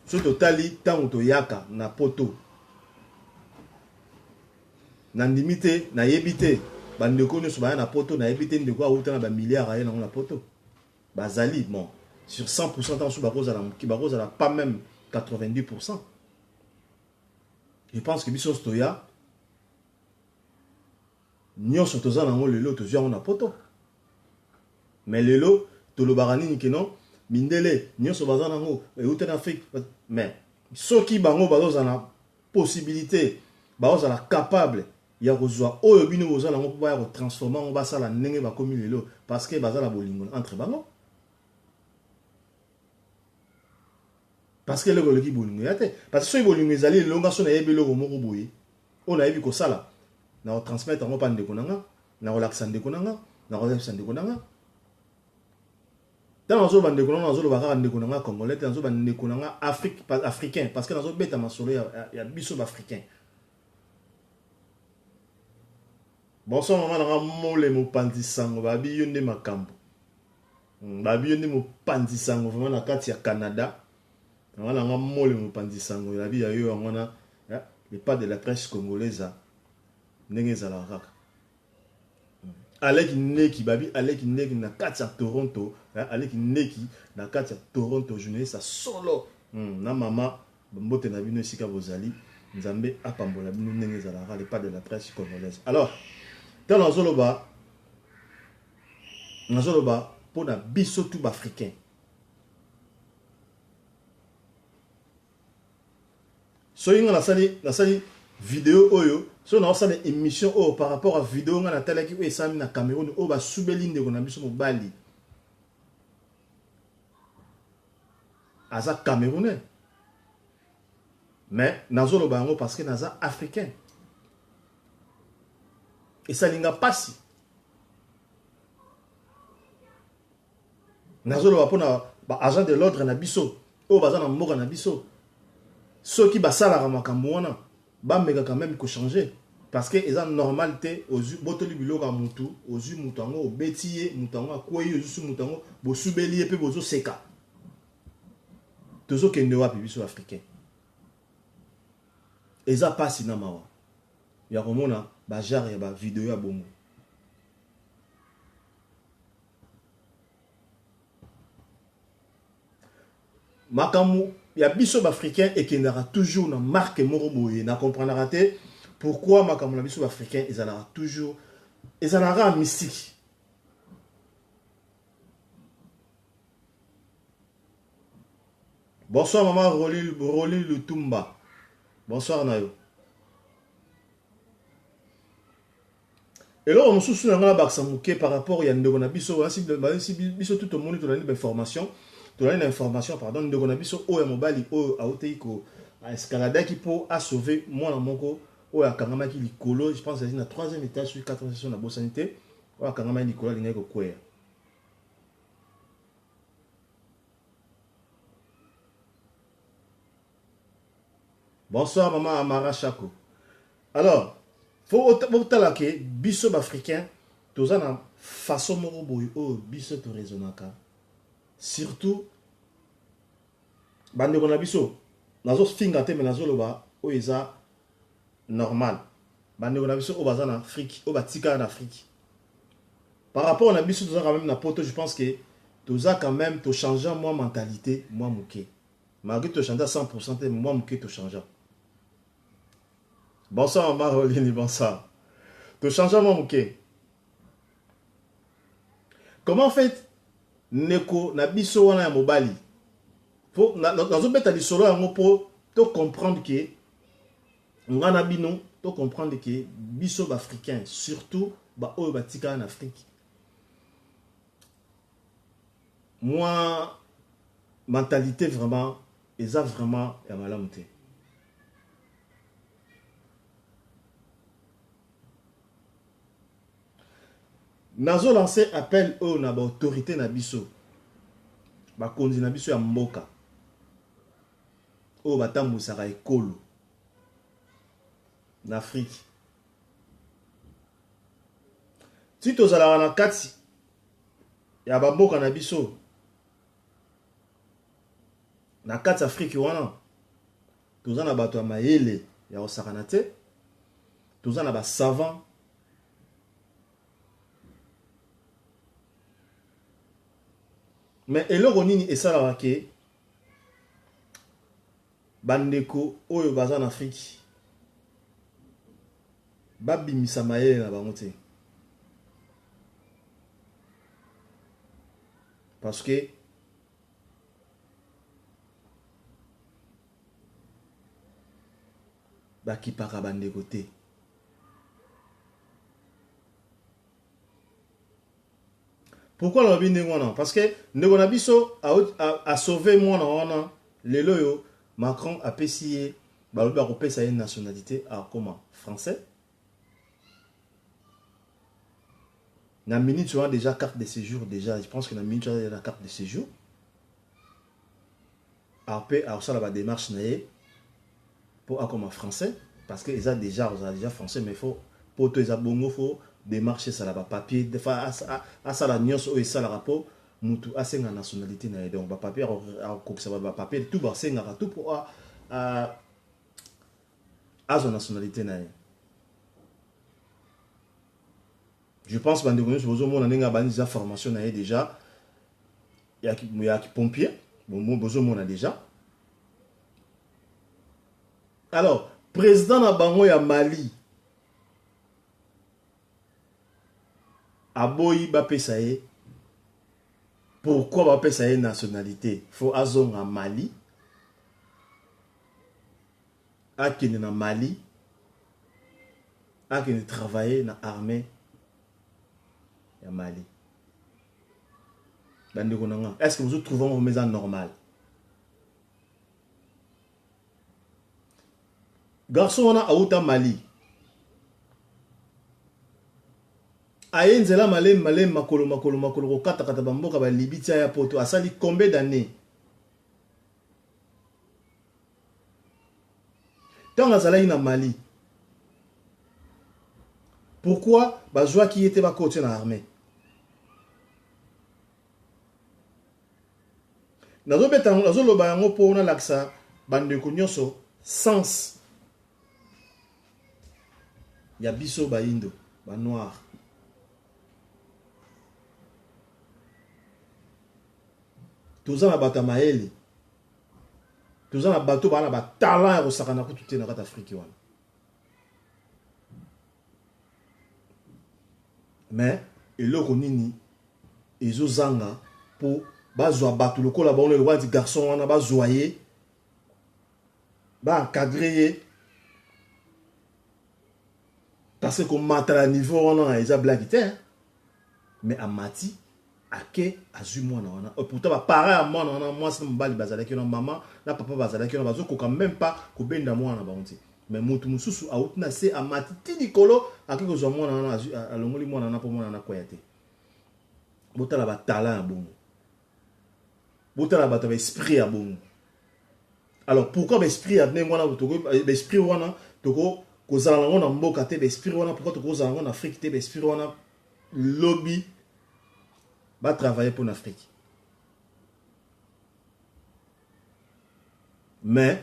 [SPEAKER 1] Soki totali ntango toyaka na Poto, nandimi te, nayebi te bandeko nyonso baya na Poto, nayebi te ndeko awuta na bamilliard aye nango na Poto. Bazali, bon, sur 100, ntango mosusu bakozala moke, bakozala pas même 90. Je pense que biso nyonso toya, nyonso toza nango lelo, tozwi yango na Poto. Mais lelo tolobaka nini? Ke non, mindele nyonso baza nango euta na Afrique. Mais soki bango bazozala na possibilité, bazozala capable ya kozwa oyo bino boza nango mpo baya kotransformer yango, basala ndenge bakomi lelo, parce que baza na bolingo entre bango, parce que eloko eleki bolingo ya te. Parce que soki bolingo ezali, elonga. So nayebi eloko moko boye oyo nayebi kosala, na kotransmettre yango mpa ndeko na nga, na kolakisa ndeko na nga, na koyebisa ndeko na nga. Ntango nazoloba ndeko na nga, nazoloba kaka ndeko na nga congolais te, nazoloba ndeko na nga Afrique, africain, parce que nazobeta masolo ya biso baafricain. Bonsoir mama na nga Mole mopanzi sango, babi yo nde makambo. Babi yo nde mopanzi sango vraiment na kati ya Canada. Mama na nga Mole mopanzi sango, yabi ya yo yango wana, le pas de la presse congolaise, ndenge ezalaka kaka. Aleki ndeki, babi aleki ndeki na kati ya Toronto, aleki ndeki na kati ya Toronto, journaliste solo na mama. Mbote na bino esika bozali, Nzambe apambola bino ndenge ezalaka, le pas de la presse congolaise. Alors, ntango nazoloba, nazoloba mpona biso tu baafricain. Soki nga nasali video oyo, soki naosala émission oyo par rapport à video nga natalaki oyo esalami na Cameroun, oyo basubeli ndeko na biso mobali, aza camerounais, mais nazoloba yango parce que naza africain. Esali nga mpasi. Nazoloba mpona baagent de l'ordre na biso oyo baza na mboka na biso. Soki basalaka makambo wana, bameka quand même kochanger, parce que eza normal te. Ozwi, botoli biloko ya mutu, ozwi mutu yango, obeti ye, mutu yango akwei, ozwi su mutu yango, bosubeli ye mpe bozoseka. Tozokende wapi, biso africain? Eza mpasi na mawa ya komona bagenre ya bavideo ya bongo. Makambo ya biso baafricain ekendaka toujours na marque moko boye, na comprendaka te pourquoi makambo na biso baafricain ezalaka toujours, ezalaka kaka mystique. Bonsoir mama Roli, Roli Lutumba, bonsoir na yo. Eloko mosusu na ngai nabakisa moke par rapport ya ndeko na biso, biso tu tomoni, tolandi bainformation, tolandi na information, pardon, ndeko na biso oyo ya mobali oyo auteki ko escaladaki mpo asauve mwana moko oyo akangamaki likolo, je pense azali na troisième étage, soki quatrième étage, nabosani te, oyo akangamaki likolo, alingaki kokweya. Bonsoir mama Amara Chako. Alors, faut botala ke biso baafricain toza na façon moko boye oyo biso toraisonnaka, surtout bandeko na biso. Nazofinga te, me nazoloba oyo eza normal. Bandeko na biso oyo baza na Afrique, oyo batikala na Afrique, par rapport na biso toza quand même na Poto, je pense que toza quand même tochange mwa mentalité mwa moke, malgré tochange à 100 te, mwa moke tochange. Bonsoir mama Rolini, bonsoir. Tochange mwa moke. Comment fait ndeko na biso wana ya mobali? Po nazobeta lisolo yango po to comprendre que nga na bino to comprendre que biso ba africains, surtout ba oyo batikala na Afrique, mwa mentalité vraiment eza vraiment ya malamu te. Nazo lancer appel oyo na ba autorite na biso, bakonzi na biso ya mboka oyo batambwisaka ekolo na Afrique. Ti tozalaka na kati ya ba mboka na biso na kati Afrique wana, toza na bato ya mayele ya kosakana te, toza na ba savants. Mais eloko nini esalaka ke bandeko oyo baza na Afrique babimisa mayele na bango te? Parce que bakipaka bandeko te. Pourquoi nalobi ndenge wana? Parce que ndeko na biso a sauver mwana wana, lelo oyo Macron apesi ye, balobi bakopesa ye nationalité, akoma français. Na minute wana déjà carte de séjour, déjà je pense que na minute wana la carte de séjour, ape akosala ba démarche na ye po akoma français, parce que eza déjà, ozala déjà français, mais faut poto eza bongo, faut démarche esala ba papier, fa asala nyonso oyo esalaka po mutu asenga nationalité na ye. Donc ba papier, akokisa ba papier tout basengaka tout po azwa nationalité na ye. Je pense bandeko nyonso bozomona ndenge abandi déjà formation na ye déjà ya pompier, bozomona déjà. Alors président na bango ya Mali aboyi bapesa ye. Pourquoi bapesa ye nationalité? Faut azonga Mali, akende na Mali, akende travailler na armée ya Mali. Bandeko na nga, est-ce que vous trouvez ngo eza normal? Garçon wana auta Mali, aye nzela malemi malemi, makolo makolo makolo, kokatakata bamboka balibi tia ya poto. Asali combien d'années ntango azalaki na Mali? Pourquoi bazwaki ye te bakotia na armée? Nazobeta yango, nazoloba yango mpo nalakisa bandeko nyonso sens ya biso bayindo, banoir. Toza na bato ya mayele, toza na bato baa na batalent ya kosakana kutu te na kati Afrique wana, mais eloko nini ezozanga mpo bazwa bato lokola bango, lokola ti garçon wana, bazwa ye, baencadre ye? Parce que komata na niveau wana eza blague te. Mais amati, ake, azwi mwana wana. Pourtant baparent ya mwana wana, mwasi na mobali bazalaki wana, mama na papa bazalaki wana, bazokoka même pas kobenda mwana na bango te. Mais motu mosusu awuti na se, amati ti likolo, ake kozwa mwana wana, alongoli mwana wana mpo mwana wana akwea te. Botala batalent ya bongo, botala bato ya baesprit ya bongo. Alors pourquoi baesprit ya ndenge wana, baesprit wana toko kozala nango na mboka te? Baesprit wana, pourquoi tokozala yango na Afrique te? Baesprit wana lobi batravaille mpo na Afrique. Mais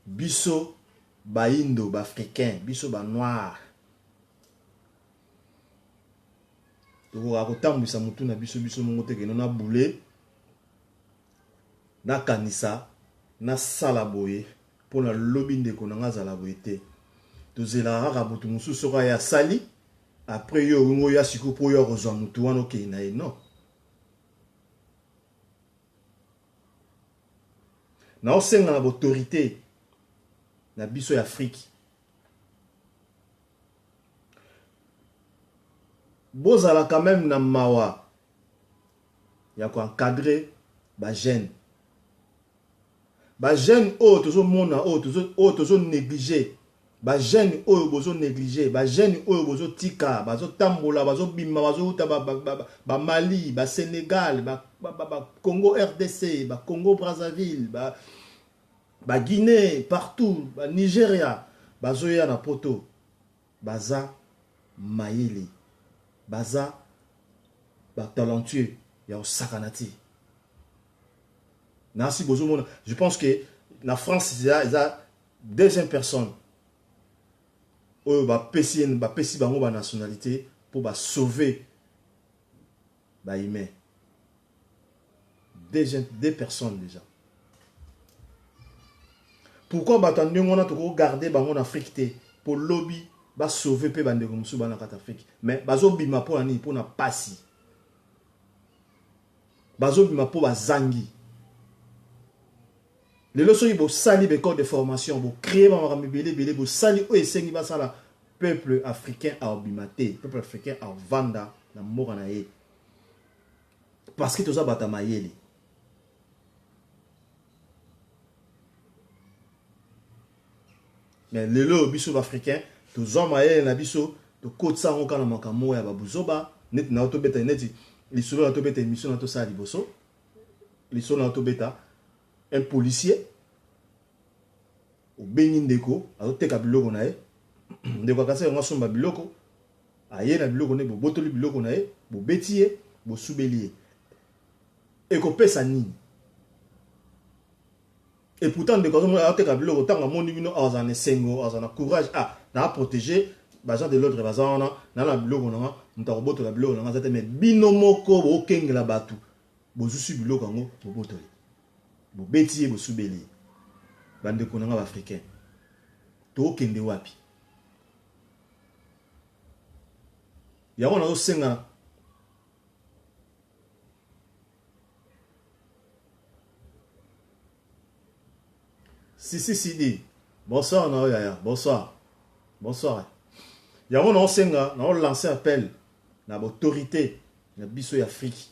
[SPEAKER 1] biso bayindo, baafricain, biso banoir, tokoka kotambwisa motu na biso biso mongo te. Keno na bule, nakanisa nasala boye mpo na lobi ndeko na nga azala boye te. Tozelaka kaka motu mosusu soki aye asali. Après yo olingi oya sikoyo mpo oya kozwa motu wana okei na ye non. Naosenga na b'autorité na biso ya Afrique bozala quand même na mawa ya ko encadrer ba jeunes. Ba jeunes oyo tozo mona oyo tozo oyo tozo negliger ba jeunes oyo bozo negliger ba jeunes oyo bozo tika bazo tambola bazo bima bazo wuta ba, ba, ba, ba Mali ba Senegal ba, ba, ba, ba Congo RDC ba Congo Brazzaville ba, ba Guinée partout ba Nigeria bazoya na poto baza mayele baza ba talentueux ya kosakana te. Nasi bozomona, je pense que na France eza eza deuxième personne oyo bapesi bapesi bango ba nationalité mpo ba sauver ba humains. Deuxième, deux personnes déjà. Pourquoi bato ya ndenge wana tokoki garder bango na Afrique te mpo lobi ba sauver mpe bandeko mosusu bana kati Afrique mais bazobima mpo na nini? Mpo na pasi. Bazobima mpo bazangi. Lelo soki bosali ba école de formation, bo créer ba makambo ebele ebele, bosali oyo esengi basala, peuple africain aobima te, peuple africain aovanda na mboka na ye. Parce que toza bato ya mayele. Mais lelo biso ba africain tozwa mayele na biso tokotisa yango kaka na makambo moko ya babuzoba neti na tobeta neti lisolo na tobeta émission na tosala liboso lisolo na tobeta un policier obengi ndeko azoteka biloko na ye ndeko akasi yango asomba biloko aye na biloko ne bobotoli biloko na ye bobeti ye bosubeli ye ekopesa nini? Et pourtant ndeko azomona ateka biloko ntango amoni bino azala na esengo azala na courage ah na protéger baagent de l'ordre baza wana na na biloko na nga moto akobotola biloko na nga aza te mais bino moko bokengela bato bozusi biloko yango bobotoli bobeti ye bosubeli ye bandeko na nga baafricain tokende wapi yango nazosenga Sisi Sidi, bonsoir na yo yaya, bonsoir. Bonsoir. Yango na osenga, na lancer appel na autorité na biso ya Afrique.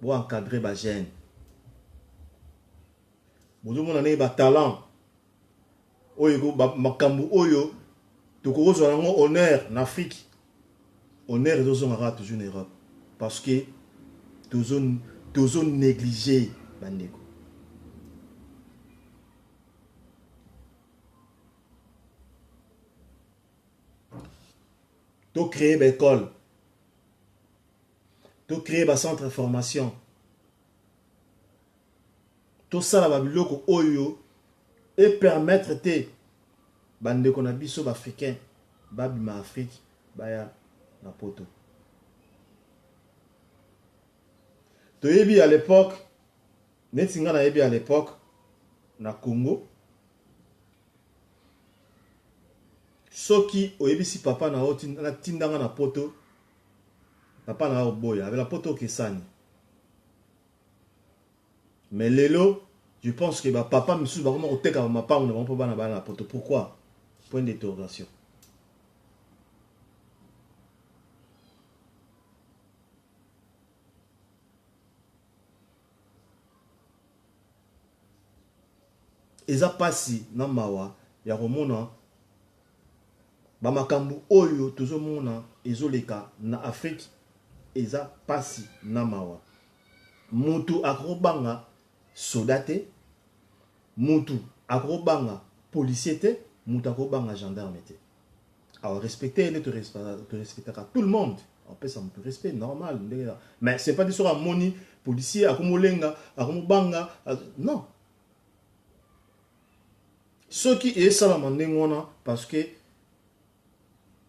[SPEAKER 1] Bo encadrer ba jeunes. Bozomona ndenge ba talent oyo makambo oyo tokokozwa yango honneur na Afrique honneur ezozonga kaka toujours na Europe parce que tozo tozo négliger bandeko to créer ba école to créer ba centre de formation Tosala ba biloko oyo e permettre te ba ndeko na biso ba africains ba bima Afrique baya na poto. Toyebi à l'epoque neti nga nayebi à l'epoque na Congo soki oyebisi papa na yo natinda nga na poto papa na yo oboya abela poto okesani. Mais lelo je pense que ba papa misusu bakoma koteka ba mapangu na bango mpo bana bana na poto pourquoi? Point d'interrogation. Eza pasi na mawa ya komona ba makambo oyo tozomona ezoleka na Afrique eza pasi na mawa. Mutu akobanga soda te, mutu akobanga policier te, mutu akobanga gendarme te. Alors respecter nde to respectaka tout le monde. Apesa mutu respect normal ndenge mais c'est pas dit soki amoni policier akomolenga akomobanga non. Soki esalama ndenge wana parce que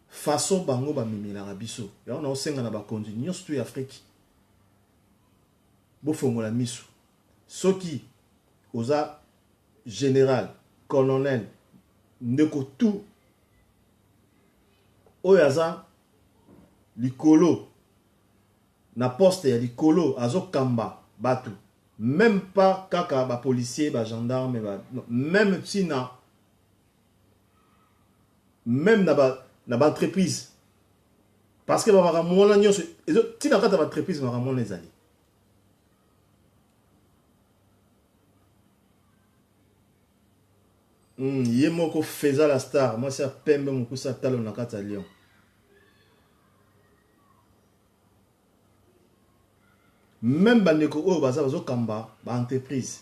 [SPEAKER 1] façon bango bamemelaka biso yango naosenga na bakonzi nyonso tu ya Afrique bofongola miso soki oza général colonel, ndeko tout oyo aza likolo na poste ya likolo, azokamba bato, même pas kaka bapolicier, bagendarme ba, non, même ntina même na baentreprise, parce que bamakambo wana nyonso ntina kati ya baentreprise, makambo wana ezali. Ye moko Feza la star, mwasi ya pembe, mokusa talo na kati ya Lyon. Même bandeko oyo baza bazokamba baentreprise,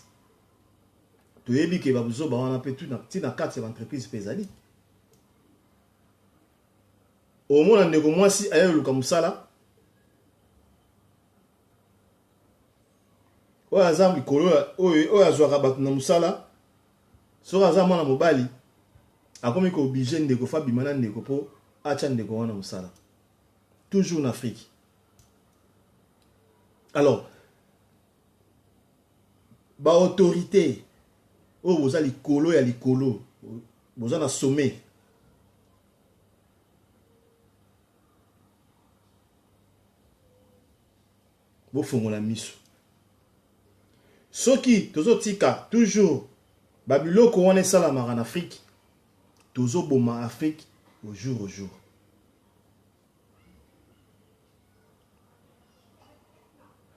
[SPEAKER 1] toyebi ke babuzoba wana mpe ntina kati ya baentreprise mpe ezali. Omona ndeko mwasi aye koluka mosala, oyo aza likolo, oyo azwaka bato na mosala, soki aza mwana mobali, akomi koobliger ndeko fa bima na ndeko mpo atya ndeko wana mosala, toujours na Afrique. Alors baautorité oyo boza likolo ya likolo, boza na sommet, bofongola miso. Soki tozotika toujours babiloko wana esalamaka na Afrique, tozoboma Afrique au jour au jour.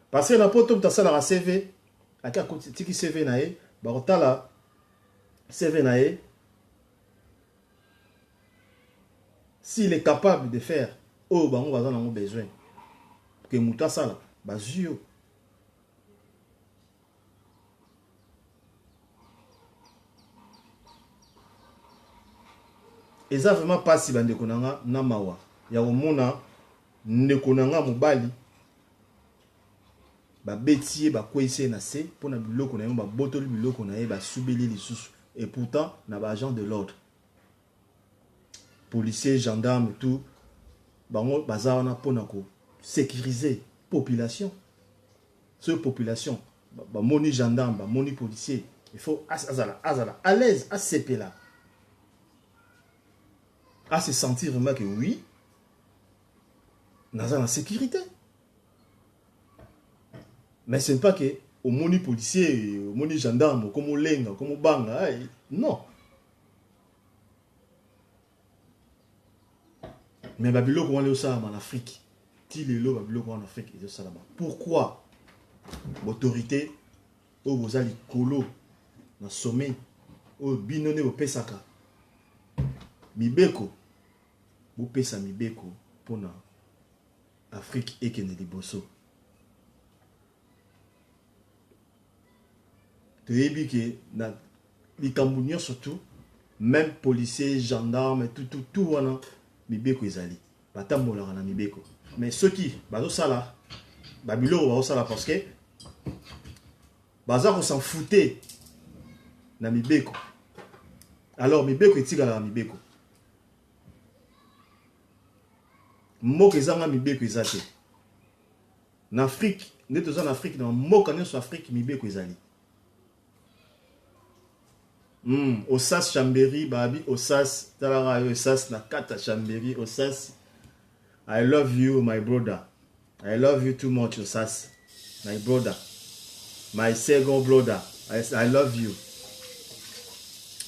[SPEAKER 1] Parce que na poto, moto asalaka CV, ake atiki CV na ye, bakotala CV na ye s'il est capable de faire oyo bango baza nango besoin ke moto asala, bazwi yo. Eza vraiment mpasi, bandeko na nga, na mawa ya komona ndeko na nga mobali babeti ye, bakweyisi ye na se mpona biloko na ye, babotoli biloko na ye, basubeli lisusu. Et pourtant na baagent de l'ordre, policier, gendarme, tout, bango baza wana mpona kosécuriser population. Soki population bamoni gendarme, bamoni policier, il faut azala à l'aise, asepela, à se sentir vraiment que oui, naza na sécurité. Mais ce n'est pas que omoni policier, omoni gendarme, okomi olenga, okomi obanga. Non, mais babiloko wana ezosalama na Afrique ti lelo. Babiloko wana Afrique ezosalama. Pourquoi baautorité oyo boza likolo na sommet, oyo bino nde bopesaka mibeko, bopesa mibeko mpona Afrique ekende liboso? Toyebi ke na likambo nyonso tu, même policier, gendarme, tout, tout, tout wana, mibeko ezali, batambolaka na mibeko. Mais soki bazosala babiloko bazosala parce que baza kos'en foutre na mibeko, alors mibeko etikalaka mibeko. Mboka ezanga mibeko eza te. Na Afrique nde toza, na Afrique, na mboka nyonso Afrique, mibeko ezali. Osas Chambéry, babi Osas, talaka yo Osas na kati ya Chambéry. Osas, I love you, my brother. I love you too much, Osas, my brother, my second brother. I love you.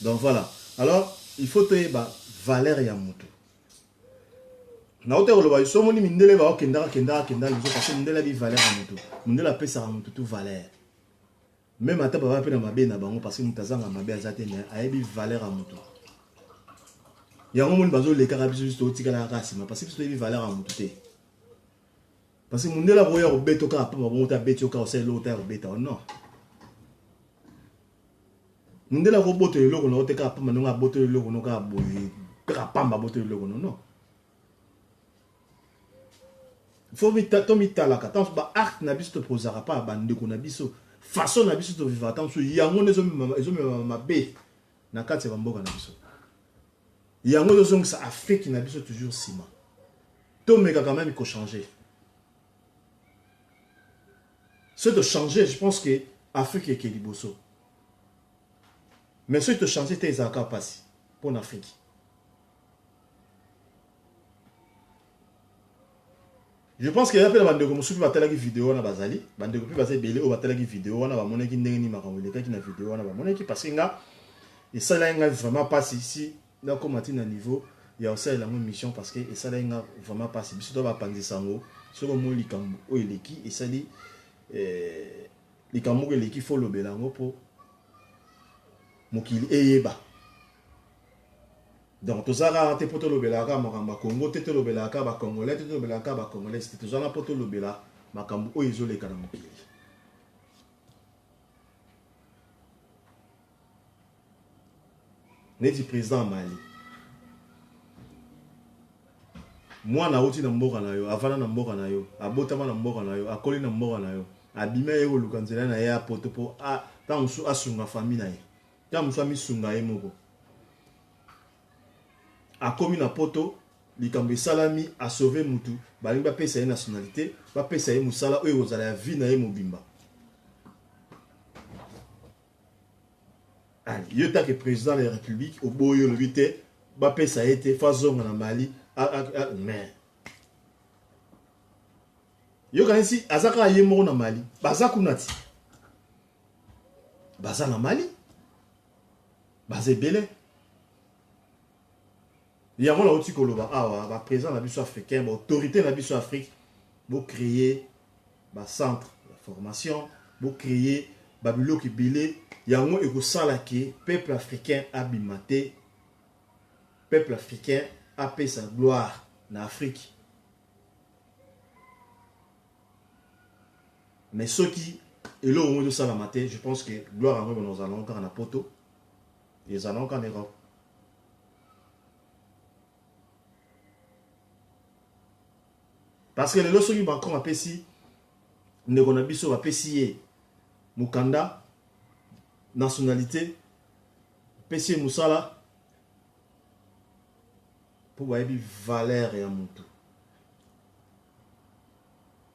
[SPEAKER 1] Donc voilà. Alors il faut toyeba valeur ya moto. Nauta koloba, so omoni mindele baokendaka kendaka kendaka liboso, parce mindele abi valeur ya moto. Mindele apesaka moto tu valeur, même ata baba mpe na mabe na bango, parce que moto azanga mabe aza te, mais ayebi valeur ya moto. Yango moni bazolekaka biso, biso totikalaka kaka nsima, parce que biso toyebi valeur ya moto te. Parce que mondele akoya kobeta kaka pamba bongo te, abeti yo kaka, osala eloko te, ya kobeta. Non, mondele akobotola eloko na yo te kaka pamba ndenge abotola eloko no kaka boye, kaka pamba abotola eloko no. Non, faut tomitalaka ntango baacte na biso topozaka mpa bandeko na biso, façon na biso tovivaka ntango mosusu, yango nde ezomema mabe na kati ya bamboka na biso, yango ezozongisa Afrique na biso toujours nsima. Tomeka quand même kochanger. Soki tochanger, je pense que Afrique eke liboso. Mais soki tochange te, ezalaka mpasi mpo na Afrique. Je pense que eza mpe na bandeko mosusu mpe batalaki video wana. Bazali bandeko mpe baza ebele oyo batalaki video wana, bamonaki ndenge nini makambo elekaki na video wana. Bamonaki, parce que nga esalaki ngai vraiment mpasi si nakóma ti na niveau ya kosalela yango émission, parce que esalaki nga vraiment mpasi. Biso to bapanzisa yango, soki omoni likambo oyo eleki, esali likambo moko eleki, faut olobela yango mpo mokili eyeba. Donc toza kaka te mpo tolobelaka kaka makambo ya Congo te, tolobelaka kaka Bacongolais te, tolobelaka kaka Bacongolais te. Tozanga mpo tolobela makambo oyo ezoleka na mokili. Neti président Mali, mwana awuti na mboka na yo, avanda na mboka na yo, abotama na mboka na yo, akoli na mboka na yo, abimi, aye koluka nzela na ye ya poto mpo ntango mosusu asunga famille na ye, ntango mosusu amisunga ye moko. Akomi na poto, likambo esalami, asauve mutu, balingi bapesa ye nationalité, bapesa ye mosala oyo ekozala ya vie na ye mobimba. Yo take président de la République, oboyi, olobi te, bapesa ye te, faut azonga na Mali. Mais yokanisi aza kaka ye moko na Mali? Baza kuna ti baza na Mali, baza ebele. Yango nauti koloba awa, baprésident na biso africain, baautorité na biso Afrique, bocréer bacentre ya formation, bocréer babiloko ebele. Yango ekosala ke peuple africain abima te, peuple africain apesa gloire na Afrique. Mais soki eloko moko ezosalama te, je pense que gloire yango ebona kozala nango kaka na poto, ezala nango kaka na Europe. Parce que lelo soki Macron apesi ndeko na biso, bapesi ye mokanda, nationalité, apesi ye mosala, mpo bayebi valeur ya motu,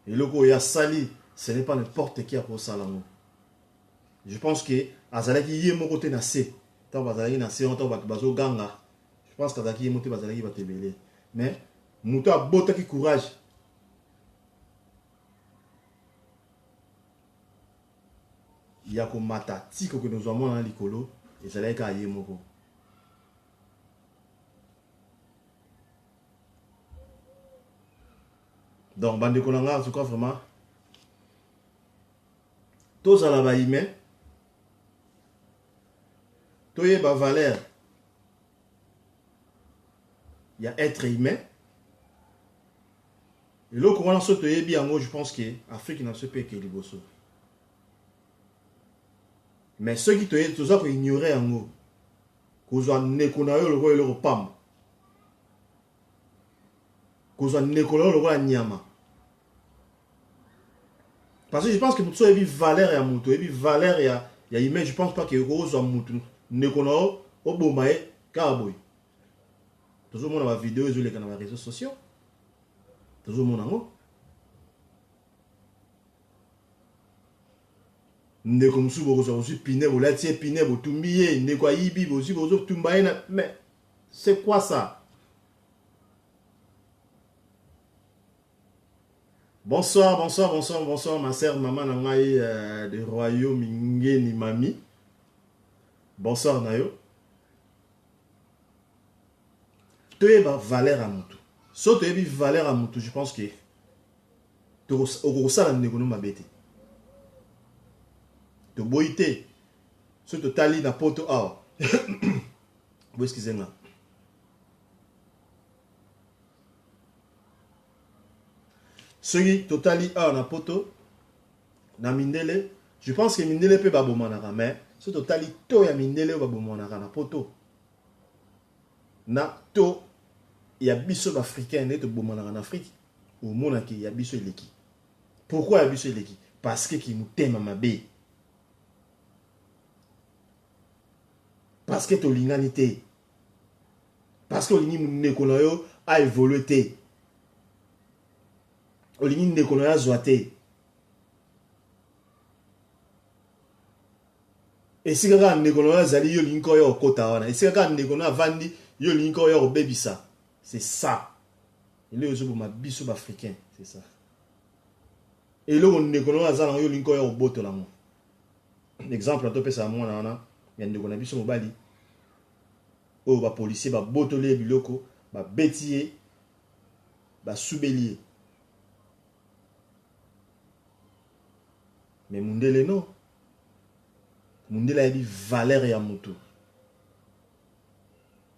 [SPEAKER 1] eloko oyo asali, ce n'est pas n'importe qui akosala yango. Je pense que azalaki ye moko te na se ntango bazalaki na se wana, ntango bato bazoganga. Je pense que azalaki ye moko te, bazalaki bato ebele. Mais moto abotaki courage ya komata ti kokende kozwa mwana na likolo, ezalaki kaka ye moko. Donc bandeko na nga, en tout cas vraiment tozala bahumain, toyeba valeur ya être humain. Eloko wana so toyebi yango, je pense que Afrique na biso mpe eke liboso. Mais soki toza koignore yango, kozwa ndeko na yo lokola eloko pamba, kozwa ndeko na yo lokola nyama, parce que je pense que motu so oyebi valeur ya motu, oyebi valeur ya humain, je pense pas que okozwa motu ndeko na yo, oboma ye kaka boye. Tozomona bavideo ezoleka na baréseaux sociaux, tozomona yango. Ndeko mosusu bokozwa, bozwi pneu, bolati ye pneu, botumbi ye. Ndeko ayibi, bozwi, bozotumba ye na. Mais c'est quoi ça? Bonsoir, bonsoir, bonsoir, bonsoir, ma sœur, maman na ngai de royaume ngeni mami, bonsoir na yo. Toyeba valeur ya motu. So toyebi valeur ya motu, je pense que okokosala ndeko no mabe te. Toboyi te, so totali na poto awa, bo excuse nga, soki totali awa na poto na mindele, je pense que mindele mpe babomanaka. Mais so totali to ya mindele oyo babomanaka na poto na to ya biso baafricain nde tobomanaka na Afrique, omonaki ya biso eleki. Pourquoi ya biso eleki? Parce que kimotema mabe, parce que tolingani te, parce que olingi ndeko na yo aévolue te, olingi ndeko na yo azwa te. Esika kaka ndeko na yo azali, yo olingi kaka oya kokota wana. Esika kaka ndeko na yo avandi, yo olingi kaka oya kobebisa. C'est ça. Eloko ezoboma biso ba africains, c'est ça. Eloko ndeko na yo aza nango, yo olingi kaka oya kobotola yango. Exemple topesa mwana wana ya ndeko na biso mobali oyo ba policiers babotoli ye biloko, babeti ye, basubeli ye. Mais mundele non. Mundele ayebi valeur ya mutu.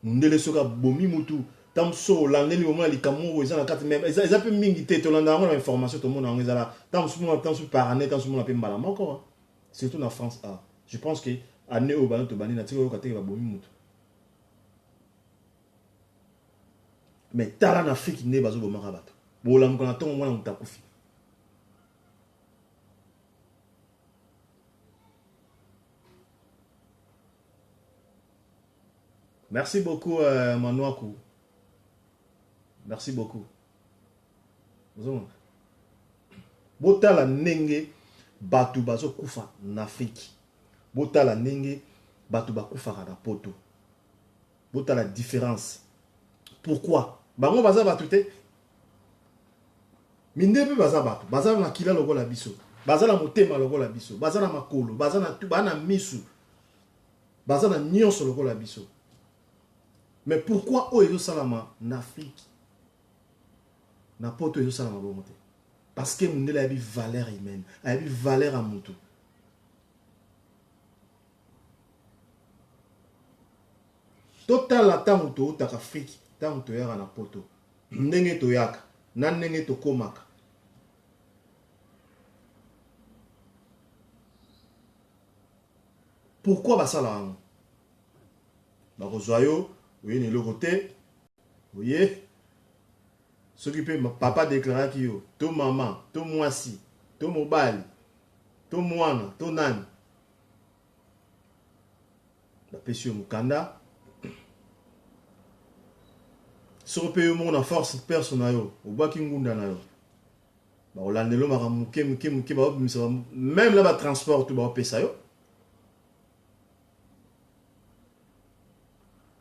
[SPEAKER 1] Mundele soki abomi mutu, ntango mosusu olandeli omona likambo moko eza na kati, mais eza mpe mingi te, tolanda yango na information, tomona yango ezala ntango mosusu mona, ntango mosusu par année, ntango mosusu mona mpe mbala moko, surtout na France. Ah, je pense que année oyo bana tobandi na tika oyoka teke babomi mutu. Mais tala na Afrique nde bazobomaka bato, bolamuka na ntongo mwana moto akufi. Merci beaucoup euh, Manuaku. Merci beaucoup. Ozomona? Botala ndenge bato bazokufa na Afrique. Botala ndenge bato bakufaka na poto. Botala différence. Pourquoi? Bango baza bato te. Mindele mpe baza bato, baza na makila lokola biso, baza na motema lokola biso, baza na makolo, baza na baza na misu, baza na nyonso lokola biso. Mais pourquoi oyo ezosalama na Afrique, na poto ezosalama bongo te? Parce que mundele ayebi valeur humaine, ayebi valeur ya mutu. Totala ntango toutaka Afrique, ntango toyaka na poto, ndenge toyaka na ndenge tokomaka. Pourquoi basala yango? Bakozwa yo oye na eloko te, oye soki mpe papa deklaraki yo to mama to mwasi to mobali to mwana to nani, bapesi yo mokanda. Soki mpe yo moko na force perso na yo obwaki ngunda na yo, bakolandela yo makambo moke moke moke, baobimisa meme na batransport to baopesa yo.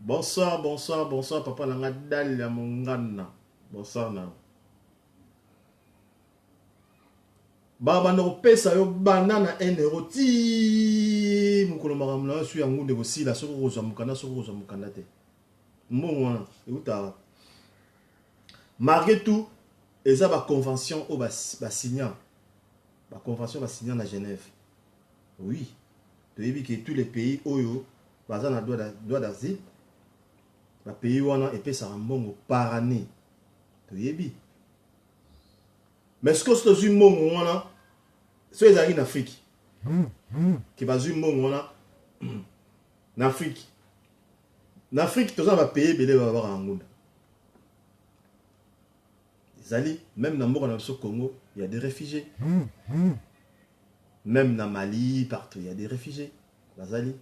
[SPEAKER 1] Bonsoir, bonsoir, bonsoir papa na nga Dalia Mongana, bonsoir na yo. Babanda kopesa yo banda na 1 euro ti mokolo makambo na yo su ya ngunda ekosila, soki okozwa mokanda, soki okozwa mokanda te. Mbongo wana eutaka malgré tout eza baconvention oyo basigna, baconvention basigna na Genève. Oui, toyebi ke tous les pays oyo baza na droit d'asile, bapays wana epesaka mbongo par année, toyebi. Mais soki tozwi mbongo wana, soki ezalaki na Afrique ke bazwi mbongo wana na Afrique, na Afrique toza na bapays ebele babakaka ngunda ezali. Même na mboka na biso Congo, il y a des réfugiés. Même na Mali, partout il y a des réfugiés bazali.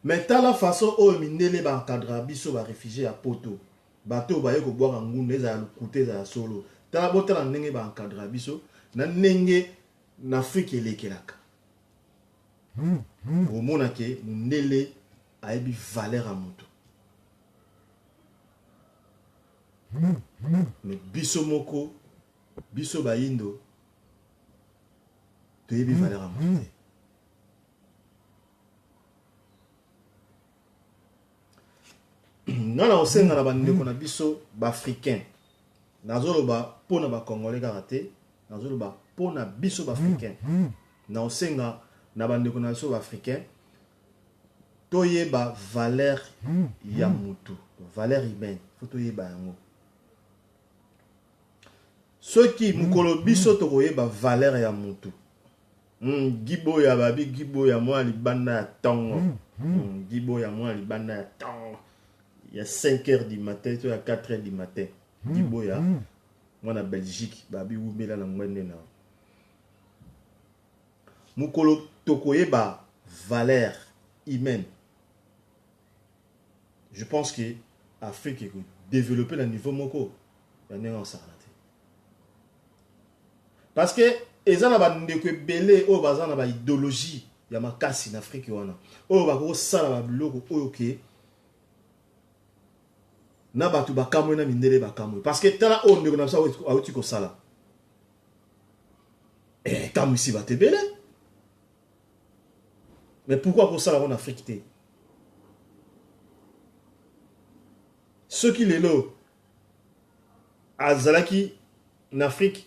[SPEAKER 1] Mais tala façon oyo mindele baencadra biso baréfugiés ya poto, bato oyo baye kobwaka ngunda, ezala lokuta, ezala solo. Tala, botala ndenge baencadra biso na ndenge na Afrique elekelaka. Omona ke mundele ayebi valeur ya moto, mais biso moko, biso bayindo, toyebi valeur ya moto te. Nga na kosenga na bandeko na biso baafricain, nazoloba mpo na bacongolais kaka te, nazoloba mpo na biso baafricain, na kosenga na bandeko na biso baafricain toyeba valeur ya mutu, valeur humaine, faut toyeba yango. Soki mokolo biso tokoyeba valeur ya mutu, Giboya babi, Giboya mwana libanda ya ntongo, Giboya mwana libanda ya ntongo ya 5 heures du matin to ya 4 heures du matin, Giboya mwana Belgique babi, wumela na ngwende na mokolo tokoyeba valeur humaine, je pense que Afrique ekodéveloppe na niveau moko ya ndenge osakana te, parce que eza na bandeko ebele oyo baza na baidéologie. ya makasi na Afrique wana oyo bakoki kosala ba biloko oyo ke na bato bakamwe na mindele bakamwe parce que tala oyo ndeko na biso awuti kosala ekamwisi eh, bato ebele. Mais pourquoi kosala yango na Afrique te? Soki lelo azalaki na Afrique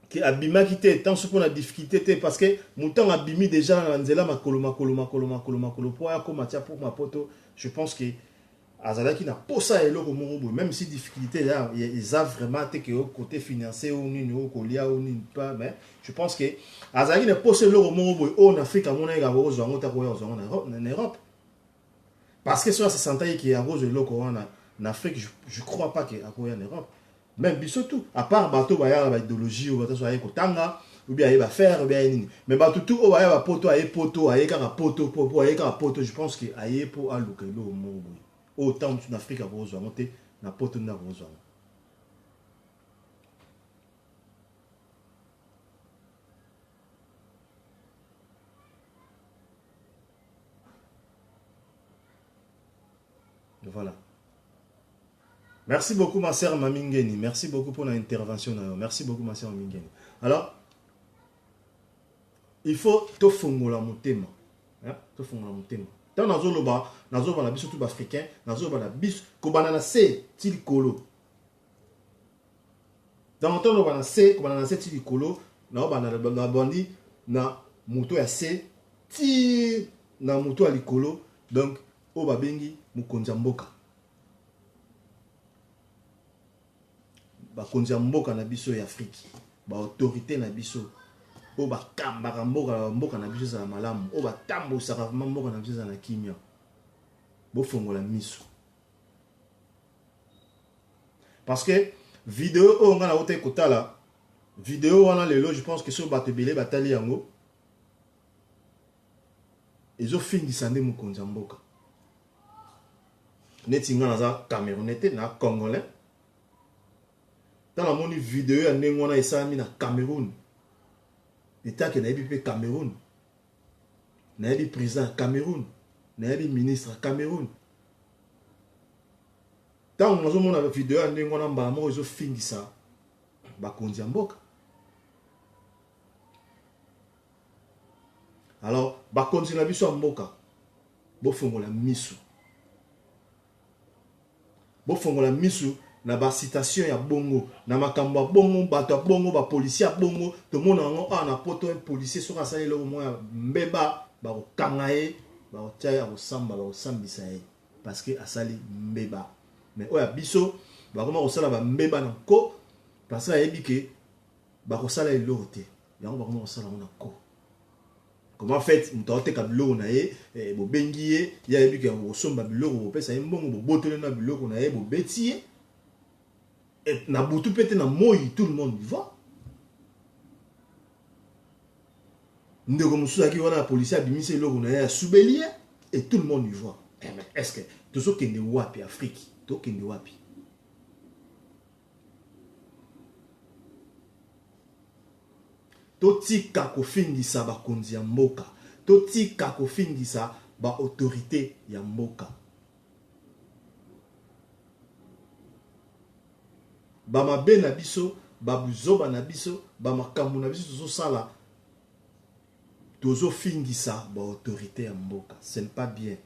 [SPEAKER 1] ke abimaki te tant soki pona difficulté te parce que motango abimi déjà na nzela makolo makolo makolo makolo makolo po akoma tia pour mapoto, je pense que azalaki na posa ya eloko moko boye, même si difficulté eza vraiment te ke côté financier ou nini ou kolia ou nini pas, mais je pense que azalaki na posa eloko moko boye oyo na Afrique amonaki akozwa yango te, akoya kozwa yango na Europe, parce que soki asesantaki ke akozwa eloko wana na Afrique, je crois pas ke akoya na Europe. Même biso tout, à part bato bayaka ba idéologie oyo bato aye kotanga ou bien aye bafaire ou bien aye nini, mais bato tout oyo baya bapoto, aye poto, aye kaka poto po aye kaka poto, je pense que aye po aluka eloko moko boye oyo ntango mosusu na Afrique akozwa yango te, na poto nde akozwa yango. Voilà. Merci beaucoup ma sœur Mami Ngeni. Merci beaucoup pour l'intervention. Merci beaucoup ma sœur Mami Ngeni. Alors, il faut tofongola motema. Hein? Tofongola motema. Tant nazoloba, nazoloba na biso tout africain, nazoloba na biso kobanda na se ti likolo. Donc toloba na se, kobanda na se ti likolo, na banda na bandi na moto ya se ti na moto ya likolo, donc oyo babengi mokonzi ya mboka. Bakonzi ya mboka na biso ya Afrique, ba autorité na biso oyo bakambaka mboka, mboka na biso ezala malamu, oyo batambusaka vraiment mboka na biso ezala na kimia, bofongola miso. Parce que video oyo nga nautaki kotala video wana lelo, je pense que soki bato ebele batali yango, ezofingisa nde mokonzi ya mboka. Neti nga naza Camerounais te, na Congolais, ntango namoni video ya ndenge wana esalami na Cameroun, etake nayebi mpe Cameroun, nayebi président ya Cameroun, nayebi ministre ya Cameroun, ntango nazomona video ya ndenge wana, mbala moko ezofingisa bakonzi ya mboka. Alors bakonzi na biso ya mboka, bofongola misu, bofongola misu na bacitation ya bongo, na makambo ya bongo, bato ya bongo, bapolisier ya bongo. Tomona yango awa na poto, un policier soki asali eloko moko ya mbeba, bakokanga ye, bakotia ye, akosamba, bakosambisa ye parce que asali mbeba. Mais oyo ya biso, bakoma kosala bambeba na nko parce que ayebi ke bakosala eloko te, yango bakoma kosala yango na nko. Comment fait moto aoteka biloko na ye, bobengi ye, ye ayebi ke kosomba biloko, bopesa ye mbongo, bobotoli na biloko na ye, bobeti ye na butu mpe te na moi, tout le monde voit. Ndeko mosusu azalaki wana ya policier, abimisi eloko na ye, asubeli ye et tout le monde voit. Eh, mais est ce que tozokende wapi? Afrique, tokende wapi? Totika kofingisa bakonzi ya mboka, totika kofingisa baautorité ya mboka. Bamabe na biso, babuzoba na biso, bamakambo na biso tozosala, tozofingisa baautorité ya mboka, ce n'est pas bien.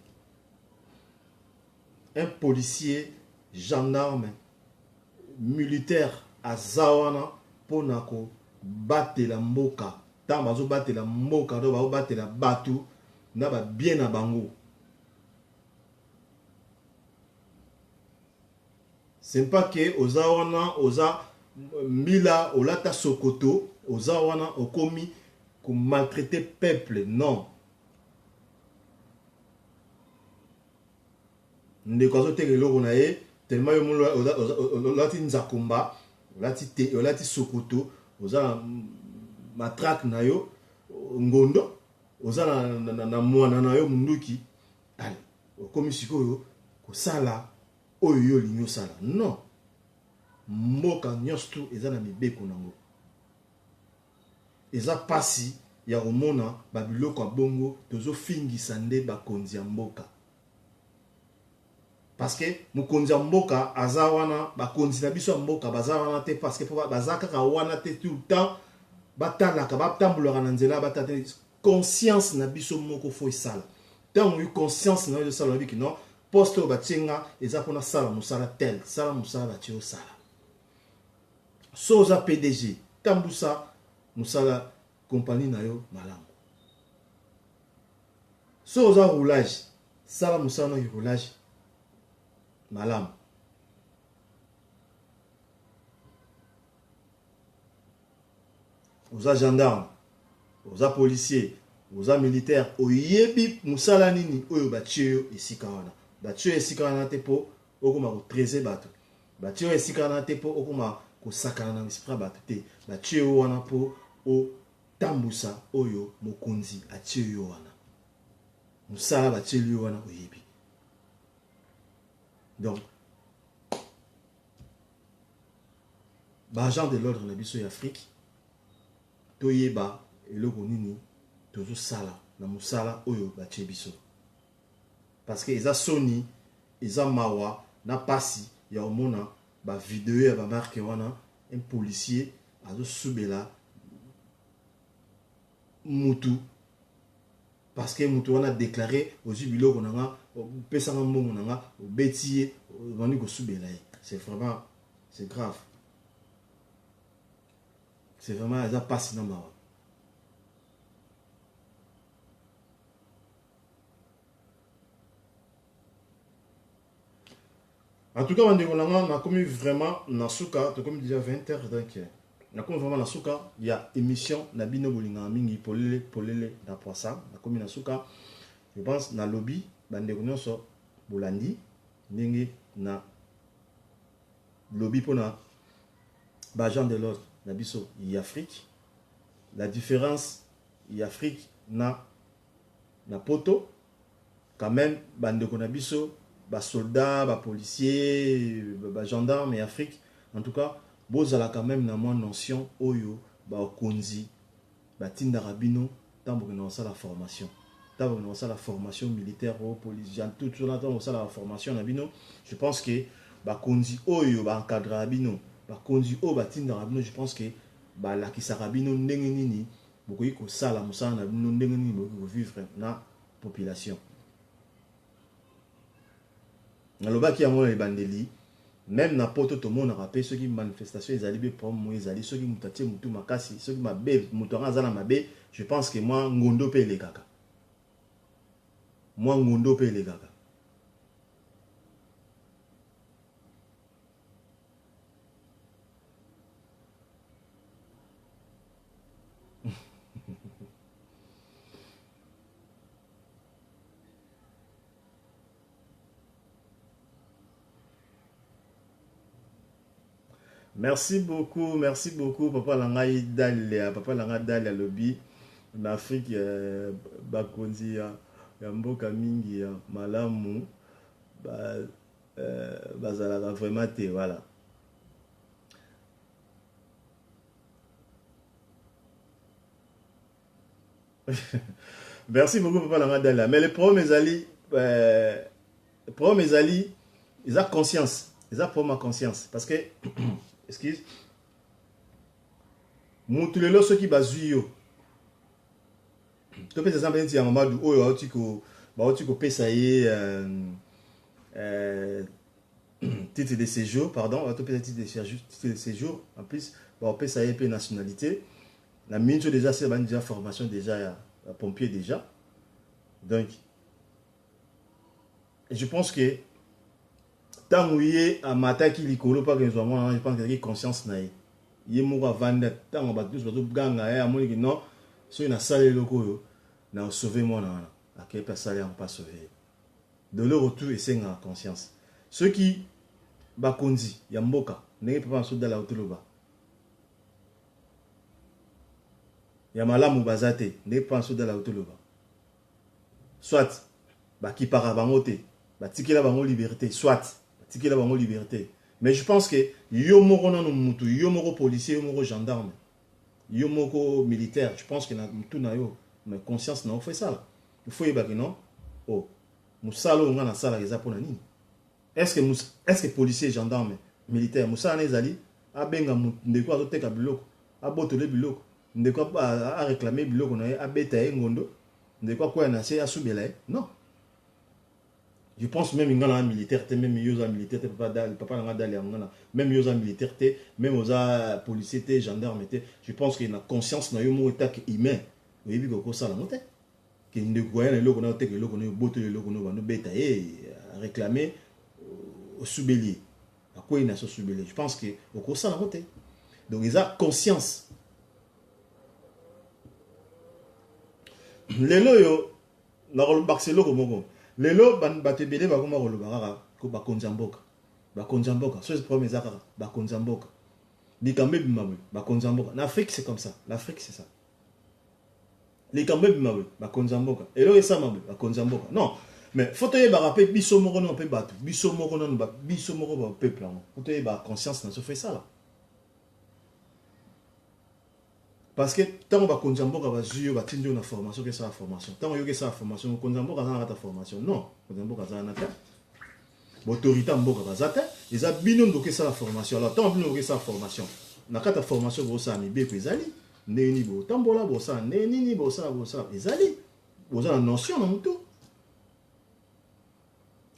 [SPEAKER 1] Un policier, gendarme, militaire aza wana mpona kobatela mboka. Ntango bazobatela mboka to bazobatela bato na babien na bango, c'est pas ke oza wana, oza mbila, olata sokoto, oza wana okomi komaltraiter peuple, non. Ndeko azoteka eloko na ye, tellement yo molo olati nzakomba, olati te, olati sokoto, oza na matraque na yo, ngondo, oza na mwana na yo munduki, ale okomi sikoyo kosala oyo yo olingi osala. Non, mboka nyonso tu eza na mibeko nango. Eza pasi. ya komona ba biloko ya bongo, tozofingisa nde bakonzi ya mboka. Parce que mokonzi ya mboka aza wana, bakonzi na biso ya mboka baza wana te parce que baza kaka wana te tout le temps, batalaka, batambolaka na nzela, batala te. Conscience na biso moko fo esala. Ntango oyi conscience na yo ezosala, oyebi kino poste oyo batie nga eza mpona sala mosala tel, sala mosala batie osala. So oza PDG, tambusa mosala compagnie na yo malamu. So oza roulage, sala mosala na roulage malamu. Oza gendarme, oza policier, oza militaire, oyebi mosala nini oyo batie yo esika wana. Batie yo esika wana te mpo okoma kotrese bato, batie yo esika wana te mpo okoma kosakana na esprit ya bato te. Batie yo wana mpo otambusa oyo mokonzi atie yo wana, mosala batieli yo wana oyebi. Donc baagent de l'ordre na biso ya Afrique, toyeba eloko nini tozosala na mosala oyo batie biso, parce que eza soni, eza mawa na pasi ya komona bavideo ya bamarke wana, un policier azosubela mutu parce que mutu wana déclaré ozwi biloko na nga, opesanga mbongo na nga, obeti ye, obandi kosubela ye. C'est vraiment, c'est grave, c'est vraiment eza pasi na mawa. En tout cas, bandeko na nga, nakomi vraiment na suka, tokomi déjà 20 heures, donc nakomi vraiment na suka ya émission na bino bolingaka mingi, Polele Polele na Poisa. Nakomi na suka. Je pense nalobi, bandeko nyonso bolandi ndenge na lobi mpona baagent de l'ordre na biso ya Afrique, la différence ya Afrique na poto. Quand même, bandeko na biso basoldat, bapolicier, bagendarme ya Afrique, en tout cas bozala quand même na mwa notion oyo bakonzi batindaka bino ntango bokende kosala formation, ntango bokende kosala formation militaire o police, tout wana. Ntango kosala formation na bino, je pense que bakonzi oyo baencadraka bino, bakonzi oyo batindaka bino, je pense que balakisaka bino ndenge nini bokoki kosala mosala na bino, ndenge nini bokoki kovivre na population. Nalobaki yango na ebandeli, même na poto tomonaka mpe soki manifestation ezali be problème moko ezali, soki moto atie motu makasi, soki mabe moto yango aza na mabe, je pense que mwa ngondo mpe elekaka, mwa ngondo mpe elekaka. Merci beaucoup, merci beaucoup, papa na ngai Dalia. Papa na ngai Dalia alobi na Afrique, bakonzi ya mboka mingi ya malamu bazalaka vraiment te, voilà. Merci beaucoup, papa na ngai Dalia. Mais le problème ezali, problème ezali eza conscience, eza problème ya conscience, parce que, excuse, mutu lelo soki bazwi yo, topesa exemple neti ya Mamadu oyo bauti kopesa ye titre de séjour, pardon, topesa titre de séjour, en plus baopesa ye mpe nationalité na miniti oyo. Déjà se bandi déjà formation déjà ya pompier déjà. Donc je pense que ntango ye amataki likolo mpaka ezwa mwana wana, je pense ezalaki conscience na ye, ye moko avandi. Ntango bato nyonso bazoganga, ye amoniki non, soki nasali eloko oyo na osauve mwana wana, akei mpe asali yango mpe asauve ye. De le retour esengaka conscience. Soki bakonzi ya mboka, ndenge papa na dala otoloba, ya malamu baza te, ndenge papa na dala otoloba, soit bakipaka bango te, batikela bango liberté, soit batikela bango liberté. Mais je pense que yo moko nano mutu, yo moko policier, yo moko gendarme. Yo moko militaire, je pense que na mutu na yo, mais conscience na yo faut esala. Il faut yeba que non, oh, mosala oyo nga nasalaka eza mpona nini? Est-ce que policier, gendarme, militaire, mosala na ezali abenga ndeko azoteka biloko, abotole biloko, ndeko aréclame biloko na ye, abeta ye ngondo, ndeko akwea na se, asubela ye? Non. Je pense même nga na militaire te, même yo oza militaire te, papa dal, papa na nga dal ya ngana, même yo oza militaire te, même oza policier te, gendarme te, je pense que na conscience na yo moko etake humain, oyebi kokosala yango te. Ke ndeko aya na eloko na yo, teka eloko na yo, botela eloko na yo, bando beta ye, réclamer, osubeli ye, akwei na so, osubeli ye. Je pense que okosala yango te. Donc eza conscience. Lelo oyo nakolobakisa eloko moko. Lelo bato ebele bakoma koloba kaka ko bakonzi ya mboka, bakonzi ya mboka. So problème eza kaka bakonzi ya mboka, likambo ebima boye, bakonzi ya mboka. Na Afrique, c'est comme ça. L'Afrique, c'est ça. Likambo ebima boye, bakonzi ya mboka. Eloko esama boye, bakonzi ya mboka. Non, mais faut toyebaka mpe biso moko nano, mpe bato biso moko nano, biso moko bapeuple yango, faut toyebaka conscience na biso faut esala. Parce que ntango bakonzi ya mboka bazwi yo, batindi yo na formation, okesala formation. Ntango oyoki esala formation, mokonzi ya mboka aza na kati ya formation? Non, mokonzi ya mboka aza wana te, baautorité ya mboka baza te. Eza bino nde okesala formation. Alors ntango bino okesala formation, na kati ya formation bosala mibeko ezali ndenge nini, botambola, bosala ndenge nini, bosala, bosala, ezali boza na notion na motu.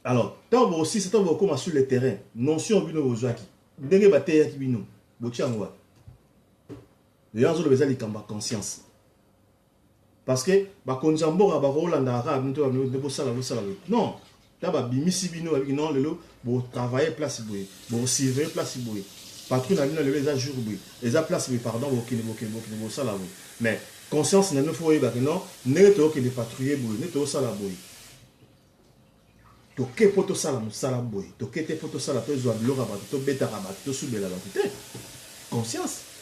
[SPEAKER 1] Alors ntango bosisa, ntango bokóma sur le terrain, notion bino bozwaki, ndenge bateyaki bino, botia yango wapi? Lelo azoloba eza likambo ya conscience, parce que bakonzi ya mboka bakolandaka kaka bino to nde bosala, bosala boye. Non, ta babimisi bino, babiki non, lelo botravaille place boye, bosurveille place boye, patrouille na bino lelo eza jour boye, eza place boye, pardon, bokende, bokende, bokende, bosala boye. Mais conscience na bino faut oyebake non, ndenge toyokende patrouille boye, nde toyosala boye, toke mpo tosala mosala boye, toke te mpo tosala, tozwa biloko ya bato, tobetaka bato, tosubela bato te. Conscience.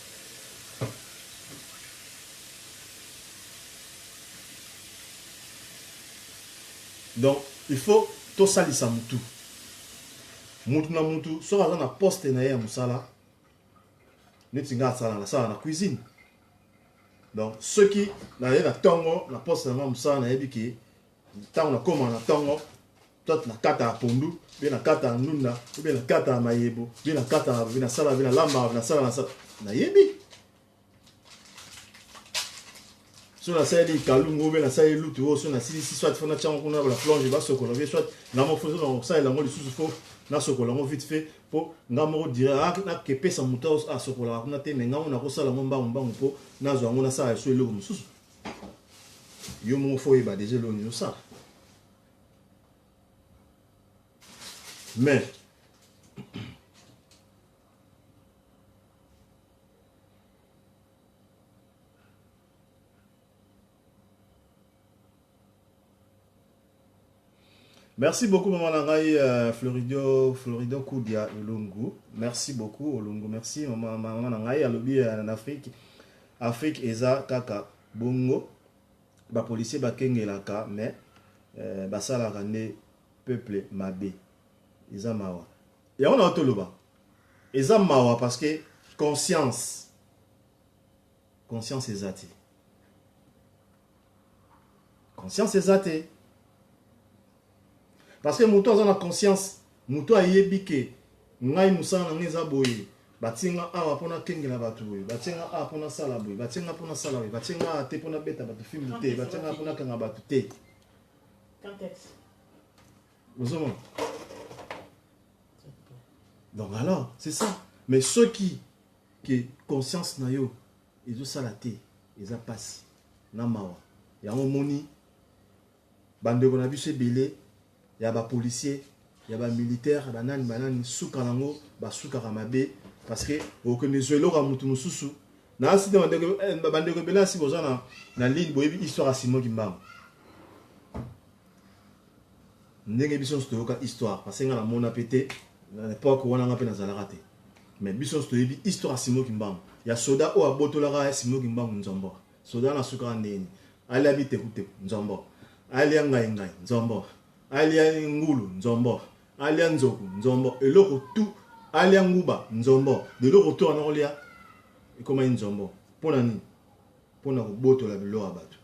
[SPEAKER 1] Donc il faut tosalisa mutu, mutu na mutu soki aza na poste na ye ya mosala. Neti nga asala, nasala na cuisine. Donc soki naye na ntongo na poste na nga mosala, nayebi ke ntango nakóma na ntongo, soit na kata ya pondu, mpe na kata ya ndunda, mpe na kata ya mayebo, mpe na kata, mpe nasala, mpe nalambaka, mpe nasala, nasala, nayebi so nasaleli kalungu, mpe nasaleli lutu oyo, so nasilisi, soit faut natiango kuna la plonge, basokola, mpe soit nga moko faut nakosalela yango lisusu, faut nasokola yango vite fait, mpo nga moko dire nakepesa moto asokolaka kuna te, mais nga moko nakosala yango mbangu mbangu mpo nazwa yango, nasala so eloko mosusu. Yo moko faut oyeba déjà eloko nini osala. Mais merci beaucoup, maman na ngai, Florido, Florido Kudia Olungu. Merci beaucoup, Olungu. Merci, maman, maman na ngai alobi na Afrique. Afrique eza kaka bongo. Ba policier bakengelaka, mais basalaka nde peuple mabe. Eza mawa. Yango na toloba. Eza mawa parce que conscience eza te. Conscience eza te. Parce que moto aza na conscience, moto ayebi ke ngai mosala na ngai eza boye, batie nga awa mpona kengela bato boye, batie nga awa mpona sala boye, batie nga mpona sala boye, batie nga awa te mpona beta bato fimbu te, batie nga mpona kanga bato te. Ozomona? Donc alors c'est ça. Mais soki ke conscience na yo ezosala te, eza mpasi na mawa. Yango omoni bandeko na biso ebele ya bapolicier, ya bamilitaire, banani banani, suka nango basukaka mabe, parce que okende zwa eloko ya motu mosusu. Na asi te, bandeko ebele asi boza na ligne, boyebi histoire ya Simon Kimbangu, ndenge biso nyonso toyoka histoire, parce que nga namona mpe te na époque wana, nga mpe nazalaka te, mais biso nyonso toyebi histoire ya Simon Kimbangu, ya soda oyo abotolaka Simon Kimbangu nzombo. Soda wana asukaka ndeni? Alia bitekuteku, nzombo. Alia ngai ngai, nzombo. Alia ngulu, nzombo. Alia nzoku, nzombo. Eloko tu alia, nguba, nzombo. Eloko tu wana kolia ekomai nzombo. Mpo na nini? Mpo na kobotola biloko ya bato.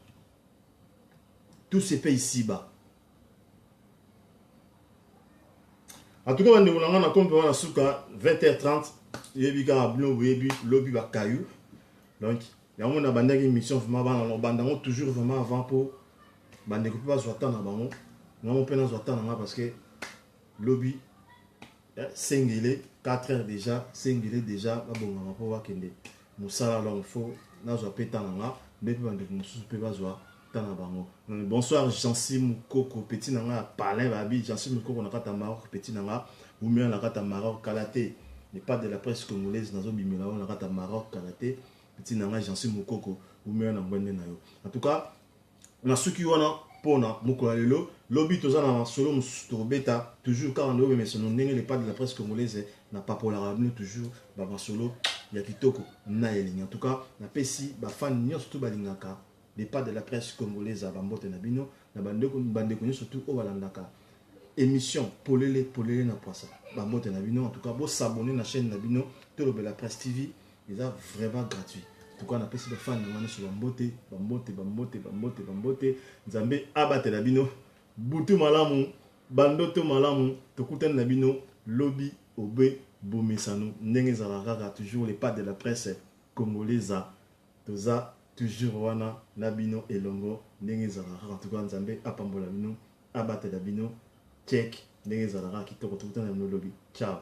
[SPEAKER 1] Tout se paye ici-bas. En tout cas, bandeko na nga na kompe wana suka 20h30 yebi kaka bino boyebi lobi ba caillou. Donc yango na bandaki émission vraiment bana na banda yango toujours vraiment avant po bandeko mpe bazwa temps na bango ngango mpe nazwa temps na nga parce que lobi eh, sengele 4 heures déjà sengele déjà babongama mpo bakende mosala donc faut nazwa mpe temps na nga nde mpe bandeko mosusu mpe bazwa temps na bango. Bonsoir Jancy Mukoko petit na nga ya palin babi Jancy Mukoko na kati ya Maroc petit na nga wumela na kati ya Maroc kala te le pas de la presse congolaise nazobimela yo na kati ya Maroc kala te petit na nga Jancy Mukoko wumela na ngwende na yo. En tout cas nasuki wana mpona mokolo ya lelo. Lobi toza na masolo mosusu tokobeta toujours kaka nde obemesano ndenge le pas de la presse congolaise na papolaka bino toujours ba masolo ya kitoko na elingi. En tout cas napesi ba fan nyonso tu balingaka le pas de la presse congolaise ba mbote na bino na bandeko bandeko nyonso tu oyo balandaka émission polele polele na poisa ba mbote na bino. En tout cas bo s'abonner na chaîne na bino Tolobela Presse TV, eza vraiment gratuit. En tout cas napesi ba fan na nga nyonso ba mbote ba mbote ba mbote ba mbote ba mbote. Nzambe abatela bino, butu malamu, bandoto malamu, tokutani na bino lobi obe bomesano ndenge ezalaka kaka toujours le pas de la presse congolaise toza toujours wana na bino elongo ndenge ezalaka kaka. En tout cas Nzambe apambola bino, abatela bino, check ndenge ezalaka kitoko, tokutani na bino lobi, ciao.